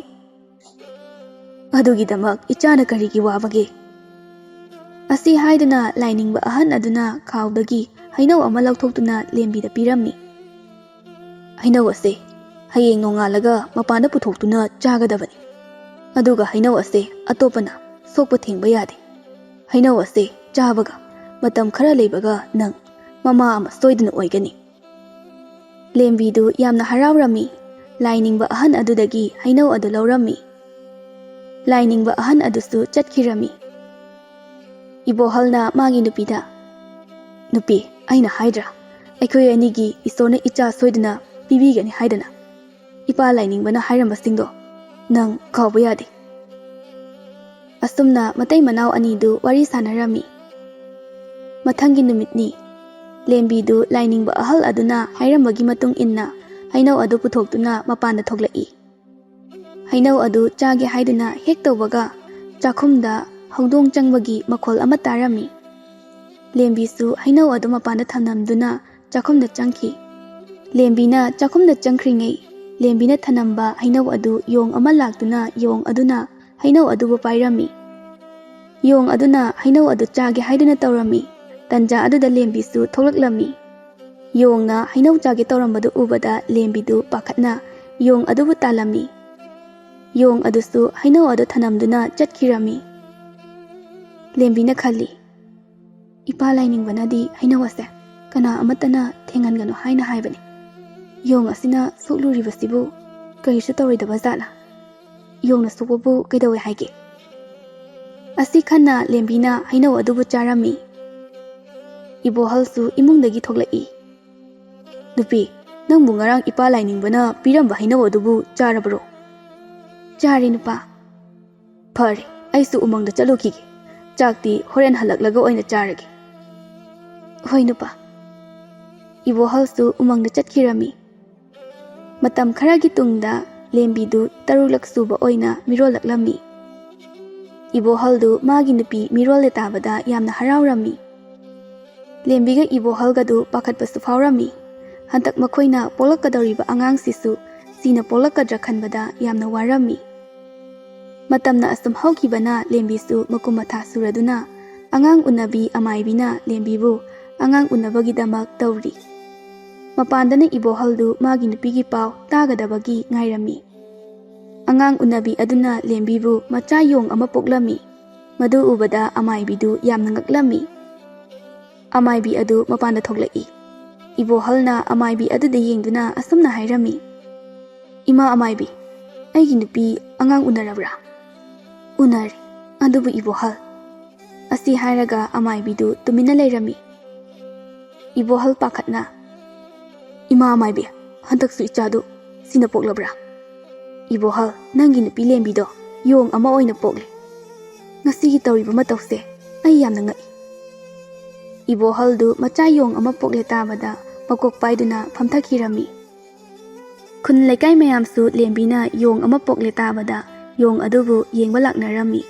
"ꯑꯗꯨꯒꯤꯗꯃꯛ ꯏꯆꯥꯅ ꯀꯔꯤꯒꯤ ꯋꯥꯕꯒꯦ?" ꯑꯁꯤ ꯍꯥꯏꯗꯨꯅ ꯂꯥꯏꯅꯤꯡꯕ ꯑꯍꯟ ꯑꯗꯨꯅ ꯈꯥꯎꯗꯒꯤ ꯍꯩꯅꯧ ꯑꯃ ꯂꯧꯊꯣꯛꯇꯨꯅ ꯂꯦꯝꯕꯤꯗ ꯄꯤꯔꯝꯃꯤ꯫ "ꯍꯩꯅꯧ ꯑꯁꯦ ꯍꯌꯦꯡ ꯅꯣꯡꯉꯥꯜꯂꯒ ꯃꯄꯥꯟꯗ ꯄꯨꯊꯣꯛꯇꯨꯅ ꯆꯥꯒꯗꯕꯅꯤ꯫ ꯑꯗꯨꯒ ꯍꯩꯅꯧ ꯑꯁꯦ ꯑꯇꯣꯞꯄꯅ ꯁꯣꯛꯄ ꯊꯤꯡꯕ ꯌꯥꯗꯦ꯫ ꯍꯩꯅꯧ ꯑꯁꯦ ꯆꯥꯕꯒ ꯃꯇꯝ ꯈꯔ ꯂꯩꯕꯒ ꯅꯪ ꯃꯃꯥ ꯑꯃ ꯁꯣꯏꯗꯅ ꯑꯣꯏꯒꯅꯤ"꯫ ꯂꯦꯝꯕꯤꯗꯨ ꯌꯥꯝꯅ ꯍꯔꯥꯎꯔꯝꯃꯤ꯫ ꯂꯥꯏꯅꯤꯡꯕ ꯑꯍꯟ ꯑꯗꯨꯗꯒꯤ ꯍꯩꯅꯧ ꯑꯗꯨ ꯂꯧꯔꯝꯃꯤ꯫ ꯂꯥꯏꯅꯤꯡꯕ ꯑꯍꯟ ꯑꯗꯨꯁꯨ ꯆꯠꯈꯤꯔꯝꯃꯤ꯫ ꯏꯕꯣꯍꯜꯅ ꯃꯥꯒꯤ ꯅꯨꯄꯤꯗ, "ꯅꯨꯄꯤ, ꯑꯩꯅ ꯍꯥꯏꯗ꯭ꯔꯥ, ꯑꯩꯈꯣꯏ ꯑꯅꯤꯒꯤ ꯏꯁꯣꯔꯅ ꯏꯆꯥ ꯁꯣꯏꯗꯅ ꯄꯤꯕꯤꯒꯅꯤ ꯍꯥꯏꯗꯅ? ꯏꯄꯥ ꯂꯥꯏꯅꯤꯡꯕꯅ ꯍꯥꯏꯔꯝꯕꯁꯤꯡꯗꯣ ꯅꯪ ꯀꯥꯎꯕ ꯌꯥꯗꯦ"꯫ ꯑꯁꯨꯝꯅ ꯃꯇꯩ ꯃꯅꯥꯎ ꯑꯅꯤꯗꯨ ꯋꯥꯔꯤ ꯁꯥꯟꯅꯔꯝꯃꯤ꯫ ꯃꯊꯪꯒꯤ ꯅꯨꯃꯤꯠꯅꯤ꯫ ꯂꯦꯝꯕꯤꯗꯨ ꯂꯥꯏꯅꯤꯡꯕ ꯑꯍꯜ ꯑꯗꯨꯅ ꯍꯥꯏꯔꯝꯕꯒꯤ ꯃꯇꯨꯡ ꯏꯟꯅ ꯍꯩꯅꯧ ꯑꯗꯨ ꯄꯨꯊꯣꯛꯇꯨꯅ ꯃꯄꯥꯟꯗ ꯊꯣꯛꯂꯛꯏ꯫ ꯍꯩꯅꯧ ꯑꯗꯨ ꯆꯥꯒꯦ ꯍꯥꯏꯗꯨꯅ ꯍꯦꯛ ꯇꯧꯕꯒ ꯆꯥꯛꯈꯨꯝꯗ ꯍꯧꯗꯣꯡ ꯆꯪꯕꯒꯤ ꯃꯈꯣꯜ ꯑꯃ ꯇꯥꯔꯝꯃꯤ꯫ ꯂꯦꯝꯕꯤꯁꯨ ꯍꯩꯅꯧ ꯑꯗꯨ ꯃꯄꯥꯟꯗ ꯊꯝꯂꯝꯗꯨꯅ ꯆꯥꯛꯈꯨꯝꯗ ꯆꯪꯈꯤ꯫ ꯂꯦꯝꯕꯤꯅ ꯆꯥꯛꯈꯨꯝꯗ ꯆꯪꯈ꯭ꯔꯤꯉꯩ, ꯂꯦꯝꯕꯤꯅ ꯊꯝꯂꯝꯕ ꯍꯩꯅꯧ ꯑꯗꯨ ꯌꯣꯡ ꯑꯃ ꯂꯥꯛꯇꯨꯅ ꯌꯣꯡ ꯑꯗꯨꯅ ꯍꯩꯅꯧ ꯑꯗꯨꯕꯨ ꯄꯥꯏꯔꯝꯃꯤ꯫ ꯌꯣꯡ ꯑꯗꯨꯅ ꯍꯩꯅꯧ ꯑꯗꯨ ꯆꯥꯒꯦ ꯍꯥꯏꯗꯨꯅ ꯇꯧꯔꯝꯃꯤ꯫ ꯇꯟꯖꯥ ꯑꯗꯨꯗ ꯂꯦꯝꯕꯤꯁꯨ ꯊꯣꯛꯂꯛꯂꯝꯃꯤ꯫ ꯌꯣꯡꯅ ꯍꯩꯅꯧ ꯆꯥꯒꯦ ꯇꯧꯔꯝꯕꯗꯨ ꯎꯕꯗ ꯂꯦꯝꯕꯤꯗꯨ ꯄꯥꯈꯠꯅ ꯌꯣꯡ ꯑꯗꯨꯕꯨ ꯇꯥꯜꯂꯝꯃꯤ꯫ ꯌꯣꯡ ꯑꯗꯨꯁꯨ ꯍꯩꯅꯧ ꯑꯗꯨ ꯊꯅꯝꯗꯨꯅ ꯆꯠꯈꯤꯔꯝꯃꯤ꯫ ꯂꯦꯝꯕꯤꯅ ꯈꯜꯂꯤ, "ꯏꯄꯥ ꯂꯥꯏꯅꯤꯡꯕꯅꯗꯤ ꯍꯩꯅꯧ ꯑꯁꯦ ꯀꯅꯥ ꯑꯃꯠꯇꯅ ꯊꯦꯡꯍꯟꯒꯅꯨ ꯍꯥꯏꯅ ꯍꯥꯏꯕꯅꯤ꯫ ꯌꯣꯡ ꯑꯁꯤꯅ ꯁꯣꯛꯂꯨꯔꯤꯕꯁꯤꯕꯨ ꯀꯔꯤꯁꯨ ꯇꯧꯔꯣꯏꯗꯕ ꯖꯥꯠꯂꯥ? ꯌꯣꯡꯅ ꯁꯣꯛꯄꯕꯨ ꯀꯩꯗꯧꯋꯦ ꯍꯥꯏꯒꯦ?" ꯑꯁꯤ ꯈꯟꯅ ꯂꯦꯝꯕꯤꯅ ꯍꯩꯅꯧ ꯑꯗꯨꯕꯨ ꯆꯥꯔꯝꯃꯤ꯫ ꯏꯕꯣꯍꯜꯁꯨ ꯏꯃꯨꯡꯗꯒꯤ ꯊꯣꯛꯂꯛꯏ꯫ "ꯅꯨꯄꯤ, ꯅꯪꯕꯨ ꯉꯔꯥꯡ ꯏꯄꯥ ꯂꯥꯏꯅꯤꯡꯕꯅ ꯄꯤꯔꯝꯕ ꯍꯩꯅꯧ ꯑꯗꯨꯕꯨ ꯆꯥꯔꯕ꯭ꯔꯣ?" "ꯆꯥꯔꯦ, ꯅꯨꯄꯥ"꯫ "ꯐꯔꯦ, ꯑꯩꯁꯨ ꯎꯃꯪꯗ ꯆꯠꯂꯨꯈꯤꯒꯦ꯫ ꯆꯥꯛꯇꯤ ꯍꯣꯔꯦꯟ ꯍꯜꯂꯛꯂꯒ ꯑꯣꯏꯅ ꯆꯥꯔꯒꯦ"꯫ "ꯍꯣꯏ, ꯅꯨꯄꯥ"꯫ ꯏꯕꯣꯍꯜꯁꯨ ꯎꯃꯪꯗ ꯆꯠꯈꯤꯔꯝꯃꯤ꯫ ꯃꯇꯝ ꯈꯔꯒꯤ ꯇꯨꯡꯗ ꯂꯦꯝꯕꯤꯗꯨ ꯇꯔꯨꯛꯂꯛ ꯁꯨꯕ ꯑꯣꯏꯅ ꯃꯤꯔꯣꯜꯂꯛꯂꯝꯃꯤ꯫ ꯏꯕꯣꯍꯜꯗꯨ ꯃꯥꯒꯤ ꯅꯨꯄꯤ ꯃꯤꯔꯣꯜꯂꯦ ꯇꯥꯕꯗ ꯌꯥꯝꯅ ꯍꯔꯥꯎꯔꯝꯃꯤ꯫ ꯂꯦꯝꯕꯤꯒ ꯏꯕꯣꯍꯜꯒꯗꯨ ꯄꯥꯈꯠꯄꯁꯨ ꯐꯥꯎꯔꯝꯃꯤ꯫ ꯍꯟꯗꯛ ꯃꯈꯣꯏꯅ ꯄꯣꯛꯂꯛꯀꯗꯧꯔꯤꯕ ꯑꯉꯥꯡꯁꯤꯁꯨ ꯁꯤꯅ ꯄꯣꯛꯂꯛꯀꯗ꯭ꯔꯥ ꯈꯟꯕꯗ ꯌꯥꯝꯅ ꯋꯥꯔꯝꯃꯤ꯫ ꯃꯇꯝꯅ ꯑꯁꯨꯝ ꯍꯧꯈꯤꯕꯅ ꯂꯦꯝꯕꯤꯁꯨ ꯃꯀꯨꯝ ꯃꯊꯥ ꯁꯨꯔꯗꯨꯅ ꯑꯉꯥꯡ ꯎꯅꯕꯤ ꯑꯃꯥꯏꯕꯤꯅ ꯂꯦꯝꯕꯤꯕꯨ ꯑꯉꯥꯡ ꯎꯅꯕꯒꯤꯗꯃꯛ ꯇꯧꯔꯤ꯫ ꯃꯄꯥꯟꯗꯅ ꯏꯕꯣꯍꯜꯗꯨ ꯃꯥꯒꯤ ꯅꯨꯄꯤꯒꯤ ꯄꯥꯎ ꯇꯥꯒꯗꯕꯒꯤ ꯉꯥꯏꯔꯝꯃꯤ꯫ ꯑꯉꯥꯡ ꯎꯅꯕꯤ ꯑꯗꯨꯅ ꯂꯦꯝꯕꯤꯕꯨ ꯃꯆꯥ ꯌꯣꯡ ꯑꯃ ꯄꯣꯛꯂꯝꯃꯤ꯫ ꯃꯗꯨ ꯎꯕꯗ ꯑꯃꯥꯏꯕꯤꯗꯨ ꯌꯥꯝꯅ ꯉꯛꯂꯝꯃꯤ꯫ ꯑꯃꯥꯏꯕꯤ ꯑꯗꯨ ꯃꯄꯥꯟꯗ ꯊꯣꯛꯂꯛꯏ꯫ ꯏꯕꯣꯍꯜꯅ ꯑꯃꯥꯏꯕꯤ ꯑꯗꯨꯗ ꯌꯦꯡꯗꯨꯅ ꯑꯁꯨꯝꯅ ꯍꯥꯏꯔꯝꯃꯤ, "ꯏꯃꯥ ꯑꯃꯥꯏꯕꯤ, ꯑꯩꯒꯤ ꯅꯨꯄꯤ ꯑꯉꯥꯡ ꯎꯅꯔꯕ꯭ꯔꯥ?" "ꯎꯅꯔꯦ, ꯑꯗꯨꯕꯨ ꯏꯕꯣꯍꯜ꯫" ꯑꯁꯤ ꯍꯥꯏꯔꯒ ꯑꯃꯥꯏꯕꯤꯗꯨ ꯇꯨꯃꯤꯟꯅ ꯂꯩꯔꯝꯃꯤ꯫ ꯏꯕꯣꯍꯜ ꯄꯥꯈꯠꯅ, "ꯏꯃꯥ ꯑꯃꯥꯏꯕꯤ, ꯍꯟꯗꯛꯁꯨ ꯏꯆꯥꯗꯨ ꯁꯤꯅ ꯄꯣꯛꯂꯕ꯭ꯔꯥ? ꯏꯕꯣꯍꯜ, ꯅꯪꯒꯤ ꯅꯨꯄꯤ ꯂꯦꯝꯕꯤꯗꯣ ꯌꯣꯡ ꯑꯃ ꯑꯣꯏꯅ ꯄꯣꯛꯂꯦ꯫ ꯉꯁꯤꯒꯤ ꯇꯧꯔꯤꯕ ꯃꯇꯧꯁꯦ ꯑꯩ ꯌꯥꯝꯅ ꯉꯛꯏ꯫" ꯏꯕꯣꯍꯜꯗꯨ ꯃꯆꯥ ꯌꯣꯡ ꯑꯃ ꯄꯣꯛꯂꯦ ꯇꯥꯕꯗ ꯃꯀꯣꯛ ꯄꯥꯏꯗꯨꯅ ꯐꯝꯊꯈꯤꯔꯝꯃꯤ꯫ ꯈꯨꯟ ꯂꯩꯀꯥꯏ ꯃꯌꯥꯝꯁꯨ ꯂꯦꯝꯕꯤꯅ ꯌꯣꯡ ꯑꯃ ꯄꯣꯛꯂꯦ ꯇꯥꯕꯗ ꯌꯣꯡ ꯑꯗꯨꯕꯨ ꯌꯦꯡꯕ ꯂꯥꯛꯅꯔꯝꯃꯤ꯫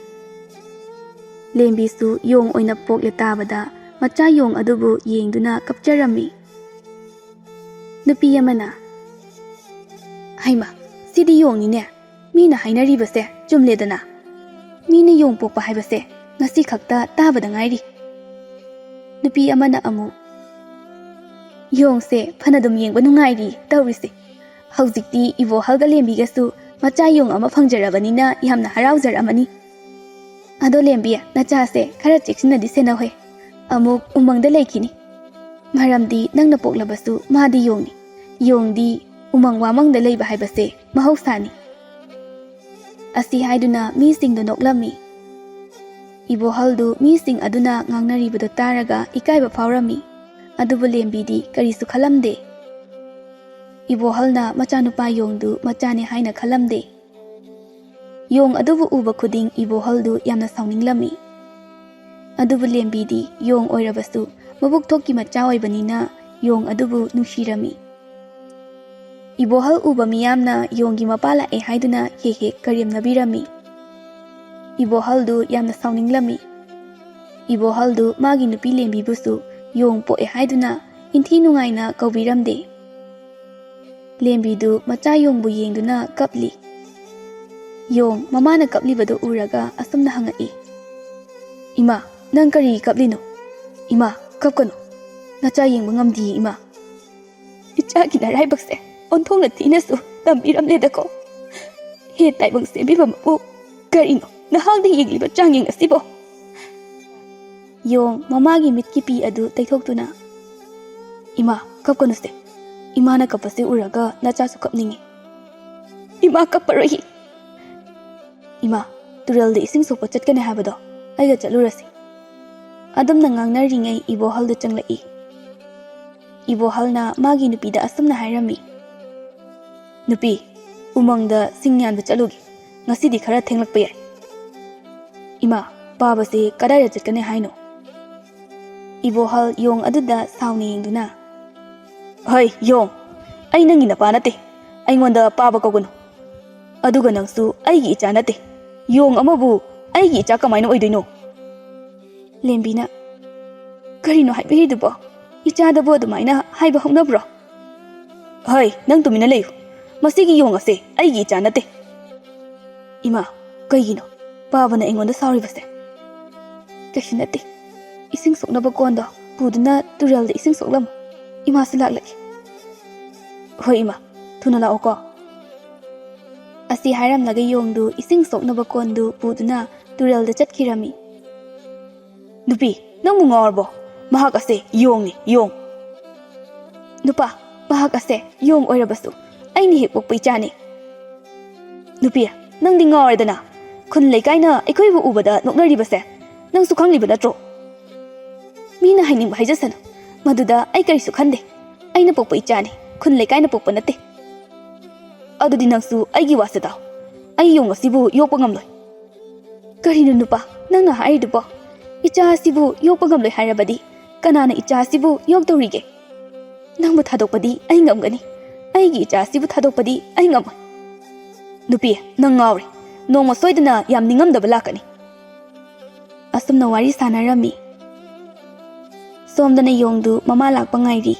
ꯂꯦꯝꯕꯤꯁꯨ ꯌꯣꯡ ꯑꯣꯏꯅ ꯄꯣꯛꯂꯦ ꯇꯥꯕꯗ ꯃꯆꯥ ꯌꯣꯡ ꯑꯗꯨꯕꯨ ꯌꯦꯡꯗꯨꯅ ꯀꯞꯆꯔꯝꯃꯤ꯫ ꯅꯨꯄꯤ ꯑꯃꯅ, "ꯍꯩꯃꯥ, ꯁꯤꯗꯤ ꯌꯣꯡꯅꯤꯅꯦ꯫ ꯃꯤꯅ ꯍꯥꯏꯅꯔꯤꯕꯁꯦ ꯆꯨꯝꯂꯦꯗꯅ꯫ ꯃꯤꯅ ꯌꯣꯡ ꯄꯣꯛꯄ ꯍꯥꯏꯕꯁꯦ ꯉꯁꯤ ꯈꯛꯇ ꯇꯥꯕꯗ ꯉꯥꯏꯔꯤ꯫" ꯅꯨꯄꯤ ꯑꯃꯅ ꯑꯃꯨꯛ, "ꯌꯣꯡꯁꯦ ꯐꯅꯗꯨꯝ ꯌꯦꯡꯕ ꯅꯨꯡꯉꯥꯏꯔꯤ ꯇꯧꯔꯤꯁꯦ꯫ ꯍꯧꯖꯤꯛꯇꯤ ꯏꯕꯣꯍꯜꯒ ꯂꯦꯝꯕꯤꯒꯁꯨ ꯃꯆꯥ ꯌꯣꯡ ꯑꯃ ꯐꯪꯖꯔꯕꯅꯤꯅ ꯌꯥꯝꯅ ꯍꯔꯥꯎꯖꯔꯝꯃꯅꯤ꯫ ꯑꯗꯣ ꯂꯦꯝꯕꯤ, ꯅꯆꯥꯁꯦ ꯈꯔ ꯆꯦꯛꯁꯤꯟꯅꯗꯤ ꯁꯦꯟꯅꯧꯍꯦ꯫ ꯑꯃꯨꯛ ꯎꯃꯪꯗ ꯂꯩꯈꯤꯅꯤ꯫ ꯃꯔꯝꯗꯤ ꯅꯪꯅ ꯄꯣꯛꯂꯕꯁꯨ ꯃꯥꯗꯤ ꯌꯣꯡꯅꯤ꯫ ꯌꯣꯡꯗꯤ ꯎꯃꯪ ꯋꯥꯃꯪꯗ ꯂꯩꯕ ꯍꯥꯏꯕꯁꯦ ꯃꯍꯧꯁꯥꯅꯤ꯫" ꯑꯁꯤ ꯍꯥꯏꯗꯨꯅ ꯃꯤꯁꯤꯡꯗꯨ ꯅꯣꯛꯂꯝꯃꯤ꯫ ꯏꯕꯣꯍꯜꯗꯨ ꯃꯤꯁꯤꯡ ꯑꯗꯨꯅ ꯉꯥꯡꯅꯔꯤꯕꯗꯨ ꯇꯥꯔꯒ ꯏꯀꯥꯏꯕ ꯐꯥꯎꯔꯝꯃꯤ꯫ ꯑꯗꯨꯕꯨ ꯂꯦꯝꯕꯤꯗꯤ ꯀꯔꯤꯁꯨ ꯈꯜꯂꯝꯗꯦ꯫ ꯏꯕꯣꯍꯜꯅ ꯃꯆꯥꯅꯨꯄꯥ ꯌꯣꯡꯗꯨ ꯃꯆꯥꯅꯤ ꯍꯥꯏꯅ ꯈꯜꯂꯝꯗꯦ꯫ ꯌꯣꯡ ꯑꯗꯨꯕꯨ ꯎꯕ ꯈꯨꯗꯤꯡ ꯏꯕꯣꯍꯜꯗꯨ ꯌꯥꯝꯅ ꯁꯥꯎꯅꯤꯡꯂꯝꯃꯤ꯫ ꯑꯗꯨꯕꯨ ꯂꯦꯝꯕꯤꯗꯤ ꯌꯣꯡ ꯑꯣꯏꯔꯕꯁꯨ ꯃꯕꯨꯛ ꯊꯣꯛꯀꯤ ꯃꯆꯥ ꯑꯣꯏꯕꯅꯤꯅ ꯌꯣꯡ ꯑꯗꯨꯕꯨ ꯅꯨꯡꯁꯤꯔꯝꯃꯤ꯫ ꯏꯕꯣꯍꯜ ꯎꯕ ꯃꯤꯌꯥꯝꯅ ꯌꯣꯡꯒꯤ ꯃꯄꯥ ꯂꯥꯛꯑꯦ ꯍꯥꯏꯗꯨꯅ ꯍꯦꯛ ꯍꯦꯛ ꯀꯔꯦꯝꯅꯕꯤꯔꯝꯃꯤ꯫ ꯏꯕꯣꯍꯜꯗꯨ ꯌꯥꯝꯅ ꯁꯥꯎꯅꯤꯡꯂꯝꯃꯤ꯫ ꯏꯕꯣꯍꯜꯗꯨ ꯃꯥꯒꯤ ꯅꯨꯄꯤ ꯂꯦꯝꯕꯤꯕꯨꯁꯨ ꯌꯣꯡ ꯄꯣꯛꯑꯦ ꯍꯥꯏꯗꯨꯅ ꯏꯟꯊꯤ ꯅꯨꯡꯉꯥꯏꯅ ꯀꯧꯕꯤꯔꯝꯗꯦ꯫ ꯂꯦꯝꯕꯤꯗꯨ ꯃꯆꯥ ꯌꯣꯡꯕꯨ ꯌꯦꯡꯗꯨꯅ ꯀꯞꯂꯤ꯫ ꯌꯣꯡ ꯃꯃꯥꯅ ꯀꯞꯂꯤꯕꯗꯨ ꯎꯔꯒ ꯑꯁꯨꯝꯅ ꯍꯪꯉꯛꯏ, "ꯏꯃꯥ, ꯅꯪ ꯀꯔꯤ ꯀꯞꯂꯤꯅꯣ? ꯏꯃꯥ, ꯀꯞꯀꯅꯨ꯫ ꯅꯆꯥ ꯌꯦꯡꯕ ꯉꯝꯗꯤꯌꯦ, ꯏꯃꯥ꯫ ꯏꯆꯥꯒꯤ ꯅꯔꯥꯏꯕꯛꯁꯦ ꯑꯣꯟꯊꯣꯛꯅ ꯊꯤꯅꯁꯨ ꯇꯝꯕꯤꯔꯝꯂꯦꯗꯀꯣ꯫ ꯍꯦ ꯇꯥꯏꯕꯪ ꯁꯦꯝꯕꯤꯕ ꯃꯄꯨ, ꯀꯔꯤꯅꯣ ꯅꯍꯥꯛꯅ ꯌꯦꯡꯂꯤꯕ ꯆꯥꯡꯌꯦꯡ ꯑꯁꯤꯕꯣ?" ꯌꯣꯡ ꯃꯃꯥꯒꯤ ꯃꯤꯠꯀꯤ ꯄꯤ ꯑꯗꯨ ꯇꯩꯊꯣꯛꯇꯨꯅ, "ꯏꯃꯥ, ꯀꯞꯀꯅꯨꯁꯦ꯫ ꯏꯃꯥꯅ ꯀꯞꯄꯁꯦ ꯎꯔꯒ ꯅꯆꯥꯁꯨ ꯀꯞꯅꯤꯡꯉꯤ꯫ ꯏꯃꯥ, ꯀꯞꯄꯔꯣꯏ꯫" "ꯏꯃꯥ, ꯇꯨꯔꯦꯜꯗ ꯏꯁꯤꯡ ꯁꯣꯛꯄ ꯆꯠꯀꯅꯤ ꯍꯥꯏꯕꯗꯣ, ꯑꯩꯒ ꯆꯠꯂꯨꯔꯁꯤ꯫" ꯑꯗꯨꯝꯅ ꯉꯥꯡꯅꯔꯤꯉꯩ ꯏꯕꯣꯍꯜꯗꯨ ꯆꯪꯂꯛꯏ꯫ ꯏꯕꯣꯍꯜꯅ ꯃꯥꯒꯤ ꯅꯨꯄꯤꯗ ꯑꯁꯨꯝꯅ ꯍꯥꯏꯔꯝꯃꯤ, "ꯅꯨꯄꯤ, ꯎꯃꯪꯗ ꯁꯤꯡ ꯌꯥꯟꯕ ꯆꯠꯂꯨꯒꯦ꯫ ꯉꯁꯤꯗꯤ ꯈꯔ ꯊꯦꯡꯂꯛꯄ ꯌꯥꯏ꯫" "ꯏꯃꯥ, ꯄꯥꯕꯁꯦ ꯀꯗꯥꯏꯗ ꯆꯠꯀꯅꯤ ꯍꯥꯏꯅꯣ?" ꯏꯕꯣꯍꯜ ꯌꯣꯡ ꯑꯗꯨꯗ ꯁꯥꯎꯅ ꯌꯦꯡꯗꯨꯅ, "ꯍꯩ ꯌꯣꯡ, ꯑꯩ ꯅꯪꯒꯤ ꯅꯄꯥ ꯅꯠꯇꯦ꯫ ꯑꯩꯉꯣꯟꯗ ꯄꯥꯕ ꯀꯧꯒꯅꯨ꯫ ꯑꯗꯨꯒ ꯅꯪꯁꯨ ꯑꯩꯒꯤ ꯏꯆꯥ ꯅꯠꯇꯦ꯫ ꯌꯣꯡ ꯑꯃꯕꯨ ꯑꯩꯒꯤ ꯏꯆꯥ ꯀꯃꯥꯏꯅ ꯑꯣꯏꯗꯣꯏꯅꯣ?" ꯂꯦꯝꯕꯤꯅ, "ꯀꯔꯤꯅꯣ ꯍꯥꯏꯕꯤꯔꯤꯗꯨꯕꯣ? ꯏꯆꯥꯗꯕꯨ ꯑꯗꯨꯃꯥꯏꯅ ꯍꯥꯏꯕ ꯍꯧꯅꯕ꯭ꯔꯣ?" "ꯍꯩ, ꯅꯪ ꯇꯨꯃꯤꯟꯅ ꯂꯩꯌꯨ꯫ ꯃꯁꯤꯒꯤ ꯌꯣꯡ ꯑꯁꯦ ꯑꯩꯒꯤ ꯏꯆꯥ ꯅꯠꯇꯦ꯫" "ꯏꯃꯥ, ꯀꯩꯒꯤꯅꯣ ꯄꯥꯕꯅ ꯑꯩꯉꯣꯟꯗ ꯁꯥꯎꯔꯤꯕꯁꯦ?" "ꯀꯩꯁꯨ ꯅꯠꯇꯦ꯫ ꯏꯁꯤꯡ ꯁꯣꯛꯅꯕ ꯀꯣꯟꯗꯣ ꯄꯨꯗꯨꯅ ꯇꯨꯔꯦꯜꯗ ꯏꯁꯤꯡ ꯁꯣꯛꯂꯝꯃꯨ꯫ ꯏꯃꯥꯁꯨ ꯂꯥꯛꯂꯒꯦ꯫" "ꯍꯣꯏ ꯏꯃꯥ, ꯊꯨꯅ ꯂꯥꯛꯑꯣꯀꯣ꯫" ꯑꯁꯤ ꯍꯥꯏꯔꯝꯂꯒ ꯌꯣꯡꯗꯨ ꯏꯁꯤꯡ ꯁꯣꯛꯅꯕ ꯀꯣꯟꯗꯨ ꯄꯨꯗꯨꯅ ꯇꯨꯔꯦꯜꯗ ꯆꯠꯈꯤꯔꯝꯃꯤ꯫ "ꯅꯨꯄꯤ, ꯅꯪꯕꯨ ꯉꯥꯎꯔꯕꯣ? ꯃꯍꯥꯛ ꯑꯁꯦ ꯌꯣꯡꯅꯤ, ꯌꯣꯡ꯫" "ꯅꯨꯄꯥ, ꯃꯍꯥꯛ ꯑꯁꯦ ꯌꯣꯡ ꯑꯣꯏꯔꯕꯁꯨ ꯑꯩꯅ ꯍꯦꯛ ꯄꯣꯛꯄ ꯏꯆꯥꯅꯤ꯫" "ꯅꯨꯄꯤ, ꯅꯪꯗꯤ ꯉꯥꯎꯔꯦꯗꯅ꯫ ꯈꯨꯟ ꯂꯩꯀꯥꯏꯅ ꯑꯩꯈꯣꯏꯕꯨ ꯎꯕꯗ ꯅꯣꯛꯅꯔꯤꯕꯁꯦ ꯅꯪꯁꯨ ꯈꯪꯂꯤꯕ ꯅꯠꯇ꯭ꯔꯣ?" "ꯃꯤꯅ ꯍꯥꯏꯅꯤꯡꯕ ꯍꯥꯏꯖꯁꯅꯨ, ꯃꯗꯨꯗ ꯑꯩ ꯀꯔꯤꯁꯨ ꯈꯟꯗꯦ꯫ ꯑꯩꯅ ꯄꯣꯛꯄ ꯏꯆꯥꯅꯤ, ꯈꯨꯟ ꯂꯩꯀꯥꯏꯅ ꯄꯣꯛꯄ ꯅꯠꯇꯦ꯫" "ꯑꯗꯨꯗꯤ ꯅꯪꯁꯨ ꯑꯩꯒꯤ ꯋꯥꯁꯦ ꯇꯥꯎ꯫ ꯑꯩ ꯌꯣꯡ ꯑꯁꯤꯕꯨ ꯌꯣꯛꯄ ꯉꯝꯂꯣꯏ꯫" "ꯀꯔꯤꯅꯣ ꯅꯨꯄꯥ, ꯅꯪꯅ ꯍꯥꯏꯔꯤꯗꯨꯕꯣ? ꯏꯆꯥ ꯑꯁꯤꯕꯨ ꯌꯣꯛꯄ ꯉꯝꯂꯣꯏ ꯍꯥꯏꯔꯕꯗꯤ ꯀꯅꯥꯅ ꯏꯆꯥ ꯑꯁꯤꯕꯨ ꯌꯣꯛꯇꯧꯔꯤꯒꯦ? ꯅꯪꯕꯨ ꯊꯥꯗꯣꯛꯄꯗꯤ ꯑꯩ ꯉꯝꯒꯅꯤ, ꯑꯩꯒꯤ ꯏꯆꯥ ꯑꯁꯤꯕꯨ ꯊꯥꯗꯣꯛꯄꯗꯤ ꯑꯩ ꯉꯝꯃꯣꯏ꯫" "ꯅꯨꯄꯤ, ꯅꯪ ꯉꯥꯎꯔꯦ꯫ ꯅꯣꯡꯃ ꯁꯣꯏꯗꯅ ꯌꯥꯝ ꯅꯤꯡꯉꯝꯗꯕ ꯂꯥꯛꯀꯅꯤ꯫" ꯑꯁꯨꯝꯅ ꯋꯥꯔꯤ ꯁꯥꯟꯅꯔꯝꯃꯤ꯫ ꯁꯣꯝꯗꯅ ꯌꯣꯡꯗꯨ ꯃꯃꯥ ꯂꯥꯛꯄ ꯉꯥꯏꯔꯤ꯫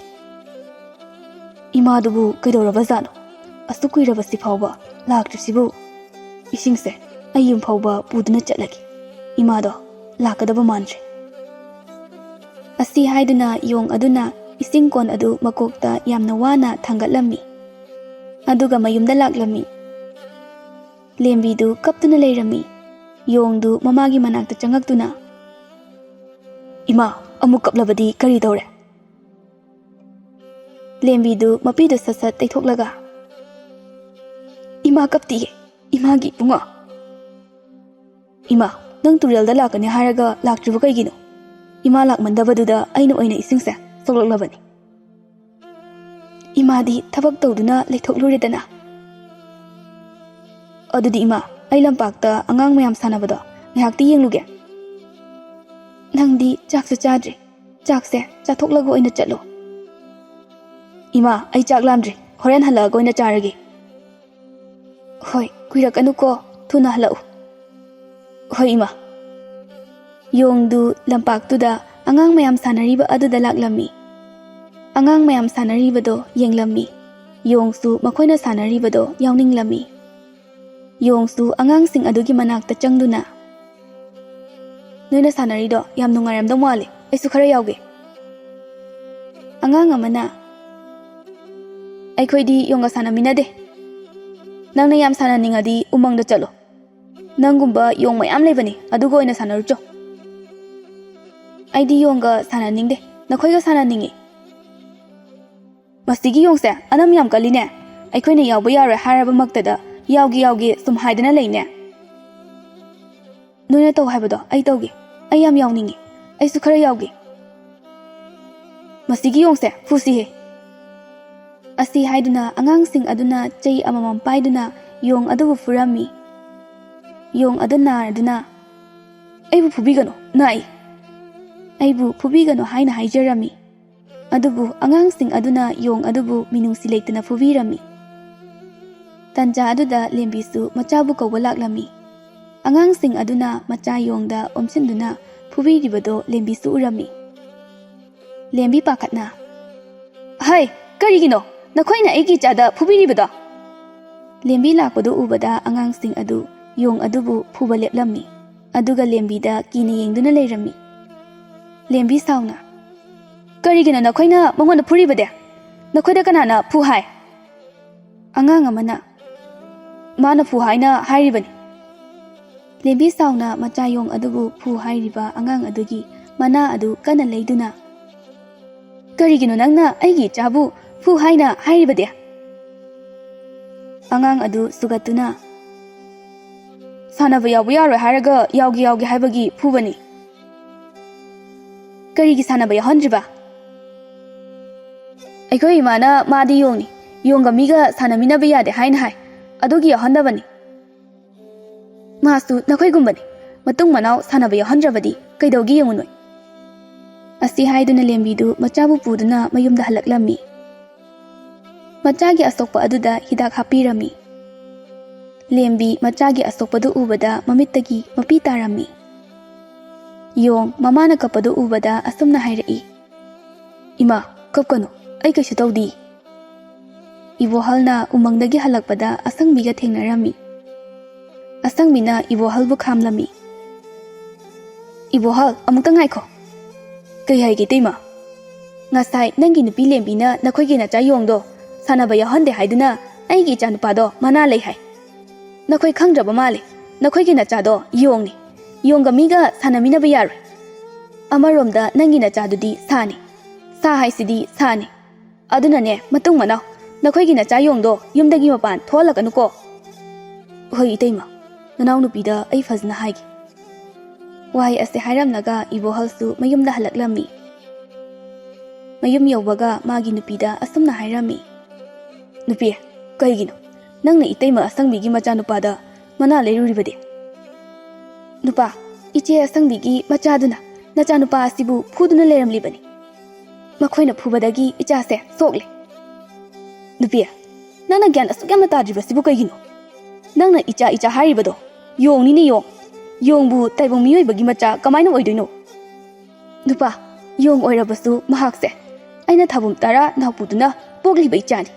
"ꯏꯃꯥꯗꯨꯕꯨ ꯀꯩꯗꯧꯔꯕꯖꯥꯠꯅꯣ? ꯑꯁꯨꯛ ꯀꯨꯏꯔꯕꯁꯤ ꯐꯥꯎꯕ ꯂꯥꯛꯇ꯭ꯔꯤꯁꯤꯕꯨ? ꯏꯁꯤꯡꯁꯦ ꯑꯩ ꯌꯨꯝ ꯐꯥꯎꯕ ꯄꯨꯗꯨꯅ ꯆꯠꯂꯒꯦ꯫ ꯏꯃꯥꯗꯣ ꯂꯥꯛꯀꯗꯕ ꯃꯥꯟꯗ꯭ꯔꯦ"꯫ ꯑꯁꯤ ꯍꯥꯏꯗꯨꯅ ꯌꯣꯡ ꯑꯗꯨꯅ ꯏꯁꯤꯡ ꯀꯣꯟ ꯑꯗꯨ ꯃꯀꯣꯛꯇ ꯌꯥꯝꯅ ꯋꯥꯅ ꯊꯥꯡꯒꯠꯂꯝꯃꯤ꯫ ꯑꯗꯨꯒ ꯃꯌꯨꯝꯗ ꯂꯥꯛꯂꯝꯃꯤ꯫ ꯂꯦꯝꯕꯤꯗꯨ ꯀꯞꯇꯨꯅ ꯂꯩꯔꯝꯃꯤ꯫ ꯌꯣꯡꯗꯨ ꯃꯃꯥꯒꯤ ꯃꯅꯥꯛꯇ ꯆꯪꯉꯛꯇꯨꯅ, "ꯏꯃꯥ, ꯑꯃꯨꯛ ꯀꯞꯂꯕꯗꯤ ꯀꯔꯤ ꯇꯧꯔꯦ?" ꯂꯦꯝꯕꯤꯗꯨ ꯃꯄꯤꯗꯨ ꯁꯠ ꯁꯠ ꯇꯩꯊꯣꯛꯂꯒ, "ꯏꯃꯥ ꯀꯞꯇꯤꯌꯦ, ꯏꯃꯥꯒꯤ ꯏꯕꯨꯡꯉꯣ꯫ ꯏꯃꯥ, ꯅꯪ ꯇꯨꯔꯦꯜꯗ ꯂꯥꯛꯀꯅꯤ ꯍꯥꯏꯔꯒ ꯂꯥꯛꯇ꯭ꯔꯤꯕ ꯀꯩꯒꯤꯅꯣ? ꯏꯃꯥ ꯂꯥꯛꯃꯟꯗꯕꯗꯨꯗ ꯑꯩꯅ ꯑꯣꯏꯅ ꯏꯁꯤꯡꯁꯦ ꯁꯣꯛꯂꯛꯂꯕꯅꯤ꯫ ꯏꯃꯥꯗꯤ ꯊꯕꯛ ꯇꯧꯗꯨꯅ ꯂꯩꯊꯣꯛꯂꯨꯔꯦꯗꯅ꯫ ꯑꯗꯨꯗꯤ ꯏꯃꯥ, ꯑꯩ ꯂꯝꯄꯥꯛꯇ ꯑꯉꯥꯡ ꯃꯌꯥꯝ ꯁꯥꯟꯅꯕꯗꯣ ꯉꯥꯏꯍꯥꯛꯇꯤ ꯌꯦꯡꯂꯨꯒꯦ꯫ ꯅꯪꯗꯤ ꯆꯥꯛꯁꯨ ꯆꯥꯗ꯭ꯔꯤ꯫ ꯆꯥꯛꯁꯦ ꯆꯥꯊꯣꯛꯂꯒ ꯑꯣꯏꯅ ꯆꯠꯂꯣ"꯫ "ꯏꯃꯥ, ꯑꯩ ꯆꯥꯛ ꯂꯥꯝꯗ꯭ꯔꯤ꯫ ꯍꯣꯔꯦꯟ ꯍꯜꯂꯛꯑꯒ ꯑꯣꯏꯅ ꯆꯥꯔꯒꯦ"꯫ "ꯍꯣꯏ, ꯀꯨꯏꯔꯛꯀꯅꯨꯀꯣ꯫ ꯊꯨꯅ ꯍꯜꯂꯛꯎ"꯫ "ꯍꯣꯏ, ꯏꯃꯥ"꯫ ꯌꯣꯡꯗꯨ ꯂꯝꯄꯥꯛꯇꯨꯗ ꯑꯉꯥꯡ ꯃꯌꯥꯝ ꯁꯥꯟꯅꯔꯤꯕ ꯑꯗꯨꯗ ꯂꯥꯛꯂꯝꯃꯤ꯫ ꯑꯉꯥꯡ ꯃꯌꯥꯝ ꯁꯥꯟꯅꯔꯤꯕꯗꯣ ꯌꯦꯡꯂꯝꯃꯤ꯫ ꯌꯣꯡꯁꯨ ꯃꯈꯣꯏꯅ ꯁꯥꯟꯅꯔꯤꯕꯗꯣ ꯌꯥꯎꯅꯤꯡꯂꯝꯃꯤ꯫ ꯌꯣꯡꯁꯨ ꯑꯉꯥꯡꯁꯤꯡ ꯑꯗꯨꯒꯤ ꯃꯅꯥꯛꯇ ꯆꯪꯗꯨꯅ, "ꯅꯣꯏꯅ ꯁꯥꯟꯅꯔꯤꯗꯣ ꯌꯥꯝ ꯅꯨꯡꯉꯥꯏꯔꯝꯗꯧ ꯃꯥꯜꯂꯦ, ꯑꯩꯁꯨ ꯈꯔ ꯌꯥꯎꯒꯦ"꯫ ꯑꯉꯥꯡ ꯑꯃꯅ, "ꯑꯩꯈꯣꯏꯗꯤ ꯌꯣꯡꯒ ꯁꯥꯟꯅꯃꯤꯟꯅꯗꯦ꯫ ꯅꯪꯅ ꯌꯥꯝ ꯁꯥꯟꯅꯅꯤꯡꯉꯗꯤ ꯎꯃꯪꯗ ꯆꯠꯂꯣ꯫ ꯅꯪꯒꯨꯝꯕ ꯌꯣꯡ ꯃꯌꯥꯝ ꯂꯩꯕꯅꯤ, ꯑꯗꯨꯒ ꯑꯣꯏꯅ ꯁꯥꯟꯅꯔꯨꯆꯣ"꯫ "ꯑꯩꯗꯤ ꯌꯣꯡꯒ ꯁꯥꯟꯅꯅꯤꯡꯗꯦ, ꯅꯈꯣꯏꯒ ꯁꯥꯟꯅꯅꯤꯡꯉꯤ"꯫ "ꯃꯁꯤꯒꯤ ꯌꯣꯡꯁꯦ ꯑꯅꯝ ꯌꯥꯝ ꯀꯜꯂꯤꯅꯦ꯫ ꯑꯩꯈꯣꯏꯅ ꯌꯥꯎꯕ ꯌꯥꯔꯣꯏ ꯍꯥꯏꯔꯕꯃꯛꯇꯗ ꯌꯥꯎꯒꯦ ꯌꯥꯎꯒꯦ ꯁꯨꯝ ꯍꯥꯏꯗꯅ ꯂꯩꯅꯦ"꯫ "ꯅꯣꯏꯅ ꯇꯧ ꯍꯥꯏꯕꯗꯣ ꯑꯩ ꯇꯧꯒꯦ꯫ ꯑꯩ ꯌꯥꯝ ꯌꯥꯎꯅꯤꯡꯉꯤ꯫ ꯑꯩꯁꯨ ꯈꯔ ꯌꯥꯎꯒꯦ"꯫ "ꯃꯁꯤꯒꯤ ꯌꯣꯡꯁꯦ ꯐꯨꯁꯤꯍꯦ"꯫ ꯑꯁꯤ ꯍꯥꯏꯗꯨꯅ ꯑꯉꯥꯡꯁꯤꯡ ꯑꯗꯨꯅ ꯆꯩ ꯑꯃꯃꯝ ꯄꯥꯏꯗꯨꯅ ꯌꯣꯡ ꯑꯗꯨꯕꯨ ꯐꯨꯔꯝꯃꯤ꯫ ꯌꯣꯡ ꯑꯗꯨ ꯅꯥꯔꯗꯨꯅ, "ꯑꯩꯕꯨ ꯐꯨꯕꯤꯒꯅꯨ, ꯅꯥꯏ"꯫ "ꯑꯩꯕꯨ ꯐꯨꯕꯤꯒꯅꯨ" ꯍꯥꯏꯅ ꯍꯥꯏꯖꯔꯝꯃꯤ꯫ ꯑꯗꯨꯕꯨ ꯑꯉꯥꯡꯁꯤꯡ ꯑꯗꯨꯅ ꯌꯣꯡ ꯑꯗꯨꯕꯨ ꯃꯤꯅꯨꯡꯁꯤ ꯂꯩꯇꯅ ꯐꯨꯕꯤꯔꯝꯃꯤ꯫ ꯇꯟꯖꯥ ꯑꯗꯨꯗ ꯂꯦꯝꯕꯤꯁꯨ ꯃꯆꯥꯕꯨ ꯀꯧꯕ ꯂꯥꯛꯂꯝꯃꯤ꯫ ꯑꯉꯥꯡꯁꯤꯡ ꯑꯗꯨꯅ ꯃꯆꯥ ꯌꯣꯡꯗ ꯑꯣꯝꯁꯤꯟꯗꯨꯅ ꯐꯨꯕꯤꯔꯤꯕꯗꯣ ꯂꯦꯝꯕꯤꯁꯨ ꯎꯔꯝꯃꯤ꯫ ꯂꯦꯝꯕꯤ ꯄꯥꯈꯠꯅ, "ꯍꯩ, ꯀꯔꯤꯒꯤꯅꯣ ꯅꯈꯣꯏꯅ ꯑꯩꯒꯤ ꯏꯆꯥꯗ ꯐꯨꯕꯤꯔꯤꯕꯗꯣ?" ꯂꯦꯝꯕꯤ ꯂꯥꯛꯄꯗꯨ ꯎꯕꯗ ꯑꯉꯥꯡꯁꯤꯡ ꯑꯗꯨ ꯌꯣꯡ ꯑꯗꯨꯕꯨ ꯐꯨꯕ ꯂꯦꯞꯂꯝꯃꯤ꯫ ꯑꯗꯨꯒ ꯂꯦꯝꯕꯤꯗ ꯀꯤꯅ ꯌꯦꯡꯗꯨꯅ ꯂꯩꯔꯝꯃꯤ꯫ ꯂꯦꯝꯕꯤ ꯁꯥꯎꯅ, "ꯀꯔꯤꯒꯤꯅꯣ ꯅꯈꯣꯏꯅ ꯃꯉꯣꯟꯗ ꯐꯨꯔꯤꯕꯗꯤ? ꯅꯈꯣꯏꯗ ꯀꯅꯥꯅ ꯐꯨ ꯍꯥꯏ?" ꯑꯉꯥꯡ ꯑꯃꯅ, "ꯃꯥꯅ ꯐꯨ ꯍꯥꯏꯅ ꯍꯥꯏꯔꯤꯕꯅꯤ꯫" ꯂꯦꯝꯕꯤ ꯁꯥꯎꯅ ꯃꯆꯥ ꯌꯣꯡ ꯑꯗꯨꯕꯨ ꯐꯨ ꯍꯥꯏꯔꯤꯕ ꯑꯉꯥꯡ ꯑꯗꯨꯒꯤ ꯃꯅꯥ ꯑꯗꯨ ꯀꯟꯅ ꯂꯩꯗꯨꯅ, "ꯀꯔꯤꯒꯤꯅꯣ ꯅꯪꯅ ꯑꯩꯒꯤ ꯏꯆꯥꯕꯨ ꯐꯨ ꯍꯥꯏꯅ ꯍꯥꯏꯔꯤꯕꯗꯤ?" ꯑꯉꯥꯡ ꯑꯗꯨ ꯁꯨꯒꯠꯇꯨꯅ, "ꯁꯥꯟꯅꯕ ꯌꯥꯎꯕ ꯌꯥꯔꯣꯏ ꯍꯥꯏꯔꯒ ꯌꯥꯎꯒꯦ ꯌꯥꯎꯒꯦ ꯍꯥꯏꯕꯒꯤ ꯐꯨꯕꯅꯤ꯫" "ꯀꯔꯤꯒꯤ ꯁꯥꯟꯅꯕ ꯌꯥꯎꯍꯟꯗ꯭ꯔꯤꯕ?" "ꯑꯩꯈꯣꯏ ꯏꯃꯥꯅ ꯃꯥꯗꯤ ꯌꯣꯡꯅꯤ, ꯌꯣꯡꯒ ꯃꯤꯒ ꯁꯥꯟꯅꯃꯤꯟꯅꯕ ꯌꯥꯗꯦ ꯍꯥꯏꯅ ꯍꯥꯏ, ꯑꯗꯨꯒꯤ ꯌꯥꯎꯍꯟꯗꯕꯅꯤ꯫" "ꯃꯥꯁꯨ ꯅꯈꯣꯏꯒꯨꯝꯕꯅꯤ, ꯃꯇꯨꯡ ꯃꯅꯥꯎ ꯁꯥꯟꯅꯕ ꯌꯥꯎꯍꯟꯗ꯭ꯔꯕꯗꯤ ꯀꯩꯗꯧꯒꯦ ꯌꯦꯡꯉꯨꯅꯣꯏ꯫" ꯑꯁꯤ ꯍꯥꯏꯗꯨꯅ ꯂꯦꯝꯕꯤꯗꯨ ꯃꯆꯥꯕꯨ ꯄꯨꯗꯨꯅ ꯃꯌꯨꯝꯗ ꯍꯜꯂꯛꯂꯝꯃꯤ꯫ ꯃꯆꯥꯒꯤ ꯑꯁꯣꯛꯄ ꯑꯗꯨꯗ ꯍꯤꯗꯥꯛ ꯍꯥꯞꯄꯤꯔꯝꯃꯤ꯫ ꯂꯦꯝꯕꯤ ꯃꯆꯥꯒꯤ ꯑꯁꯣꯛꯄꯗꯨ ꯎꯕꯗ ꯃꯃꯤꯠꯇꯒꯤ ꯃꯄꯤ ꯇꯥꯔꯝꯃꯤ꯫ ꯌꯣꯡ ꯃꯃꯥꯅ ꯀꯞꯄꯗꯨ ꯎꯕꯗ ꯑꯁꯨꯝꯅ ꯍꯥꯏꯔꯛꯏ, "ꯏꯃꯥ, ꯀꯞꯀꯅꯨ, ꯑꯩ ꯀꯩꯁꯨ ꯇꯧꯗꯦ꯫" ꯏꯕꯣꯍꯜꯅ ꯎꯃꯪꯗꯒꯤ ꯍꯜꯂꯛꯄꯗ ꯑꯁꯪꯕꯤꯒ ꯊꯦꯡꯅꯔꯝꯃꯤ꯫ ꯑꯁꯪꯕꯤꯅ ꯏꯕꯣꯍꯜꯕꯨ ꯈꯥꯝꯂꯝꯃꯤ꯫ "ꯏꯕꯣꯍꯜ, ꯑꯃꯨꯛꯇ ꯉꯥꯏꯈꯣ꯫" "ꯀꯩ ꯍꯥꯏꯒꯦ, ꯏꯇꯩꯃ?" "ꯉꯁꯥꯏ ꯅꯪꯒꯤ ꯅꯨꯄꯤ ꯂꯦꯝꯕꯤꯅ ꯅꯈꯣꯏꯒꯤ ꯅꯆꯥ ꯌꯣꯡꯗꯣ ꯁꯥꯟꯅꯕ ꯌꯥꯎꯍꯟꯗꯦ ꯍꯥꯏꯗꯨꯅ ꯑꯩꯒꯤ ꯏꯆꯥꯅꯨꯄꯥꯗꯣ ꯃꯅꯥ ꯂꯩ ꯍꯥꯏ꯫ ꯅꯈꯣꯏ ꯈꯪꯗ꯭ꯔꯕ ꯃꯥꯜꯂꯦ, ꯅꯈꯣꯏꯒꯤ ꯅꯆꯥꯗꯣ ꯌꯣꯡꯅꯤ꯫ ꯌꯣꯡꯒ ꯃꯤꯒ ꯁꯥꯟꯅꯃꯤꯟꯅꯕ ꯌꯥꯔꯣꯏ꯫ ꯑꯃꯔꯣꯝꯗ ꯅꯪꯒꯤ ꯅꯆꯥꯗꯨꯗꯤ ꯁꯥꯅꯤ꯫ ꯁꯥ ꯍꯥꯏꯁꯤꯗꯤ ꯁꯥꯅꯤ꯫ ꯑꯗꯨꯅꯅꯦ, ꯃꯇꯨꯡ ꯃꯅꯥꯎ ꯅꯈꯣꯏꯒꯤ ꯅꯆꯥ ꯌꯣꯡꯗꯣ ꯌꯨꯝꯗꯒꯤ ꯃꯄꯥꯟ ꯊꯣꯛꯍꯜꯂꯛꯀꯅꯨꯀꯣ꯫" "ꯍꯣꯏ ꯏꯇꯩꯃ, ꯅꯅꯥꯎꯅꯨꯄꯤꯗ ꯑꯩ ꯐꯖꯅ ꯍꯥꯏꯒꯦ꯫" ꯋꯥꯍꯩ ꯑꯁꯤ ꯍꯥꯏꯔꯝꯂꯒ ꯏꯕꯣꯍꯜꯁꯨ ꯃꯌꯨꯝꯗ ꯍꯜꯂꯛꯂꯝꯃꯤ꯫ ꯃꯌꯨꯝ ꯌꯧꯕꯒ ꯃꯥꯒꯤ ꯅꯨꯄꯤꯗ ꯑꯁꯨꯝꯅ ꯍꯥꯏꯔꯝꯃꯤ, "ꯅꯨꯄꯤ, ꯀꯩꯒꯤꯅꯣ ꯅꯪꯅ ꯏꯇꯩꯃ ꯑꯁꯪꯕꯤꯒꯤ ꯃꯆꯥꯅꯨꯄꯥꯗ ꯃꯅꯥ ꯂꯩꯔꯨꯔꯤꯕꯗꯤ?" "ꯅꯨꯄꯥ, ꯏꯆꯦ ꯑꯁꯪꯕꯤꯒꯤ ꯃꯆꯥꯗꯨꯅ ꯅꯆꯥꯅꯨꯄꯥ ꯑꯁꯤꯕꯨ ꯐꯨꯗꯨꯅ ꯂꯩꯔꯝꯂꯤꯕꯅꯤ꯫ ꯃꯈꯣꯏꯅ ꯐꯨꯕꯗꯒꯤ ꯏꯆꯥꯁꯦ ꯁꯣꯛꯂꯦ꯫" "ꯅꯨꯄꯤ, ꯅꯪꯅ ꯒ꯭ꯌꯥꯟ ꯑꯁꯨꯛ ꯌꯥꯝꯅ ꯇꯥꯗ꯭ꯔꯤꯕꯁꯤꯕꯨ ꯀꯩꯒꯤꯅꯣ? ꯅꯪꯅ ꯏꯆꯥ ꯏꯆꯥ ꯍꯥꯏꯔꯤꯕꯗꯣ ꯌꯣꯡꯅꯤꯅꯦ, ꯌꯣꯡ꯫ ꯌꯣꯡꯕꯨ ꯇꯥꯏꯕꯪ ꯃꯤꯑꯣꯏꯕꯒꯤ ꯃꯆꯥ ꯀꯃꯥꯏꯅ ꯑꯣꯏꯗꯣꯏꯅꯣ?" "ꯅꯨꯄꯥ, ꯌꯣꯡ ꯑꯣꯏꯔꯕꯁꯨ ꯃꯍꯥꯛꯁꯦ ꯑꯩꯅ ꯊꯥꯕꯨꯝ ꯇꯔꯥ ꯅꯥꯎꯄꯨꯗꯨꯅ ꯄꯣꯛꯂꯤꯕ ꯏꯆꯥꯅꯤ꯫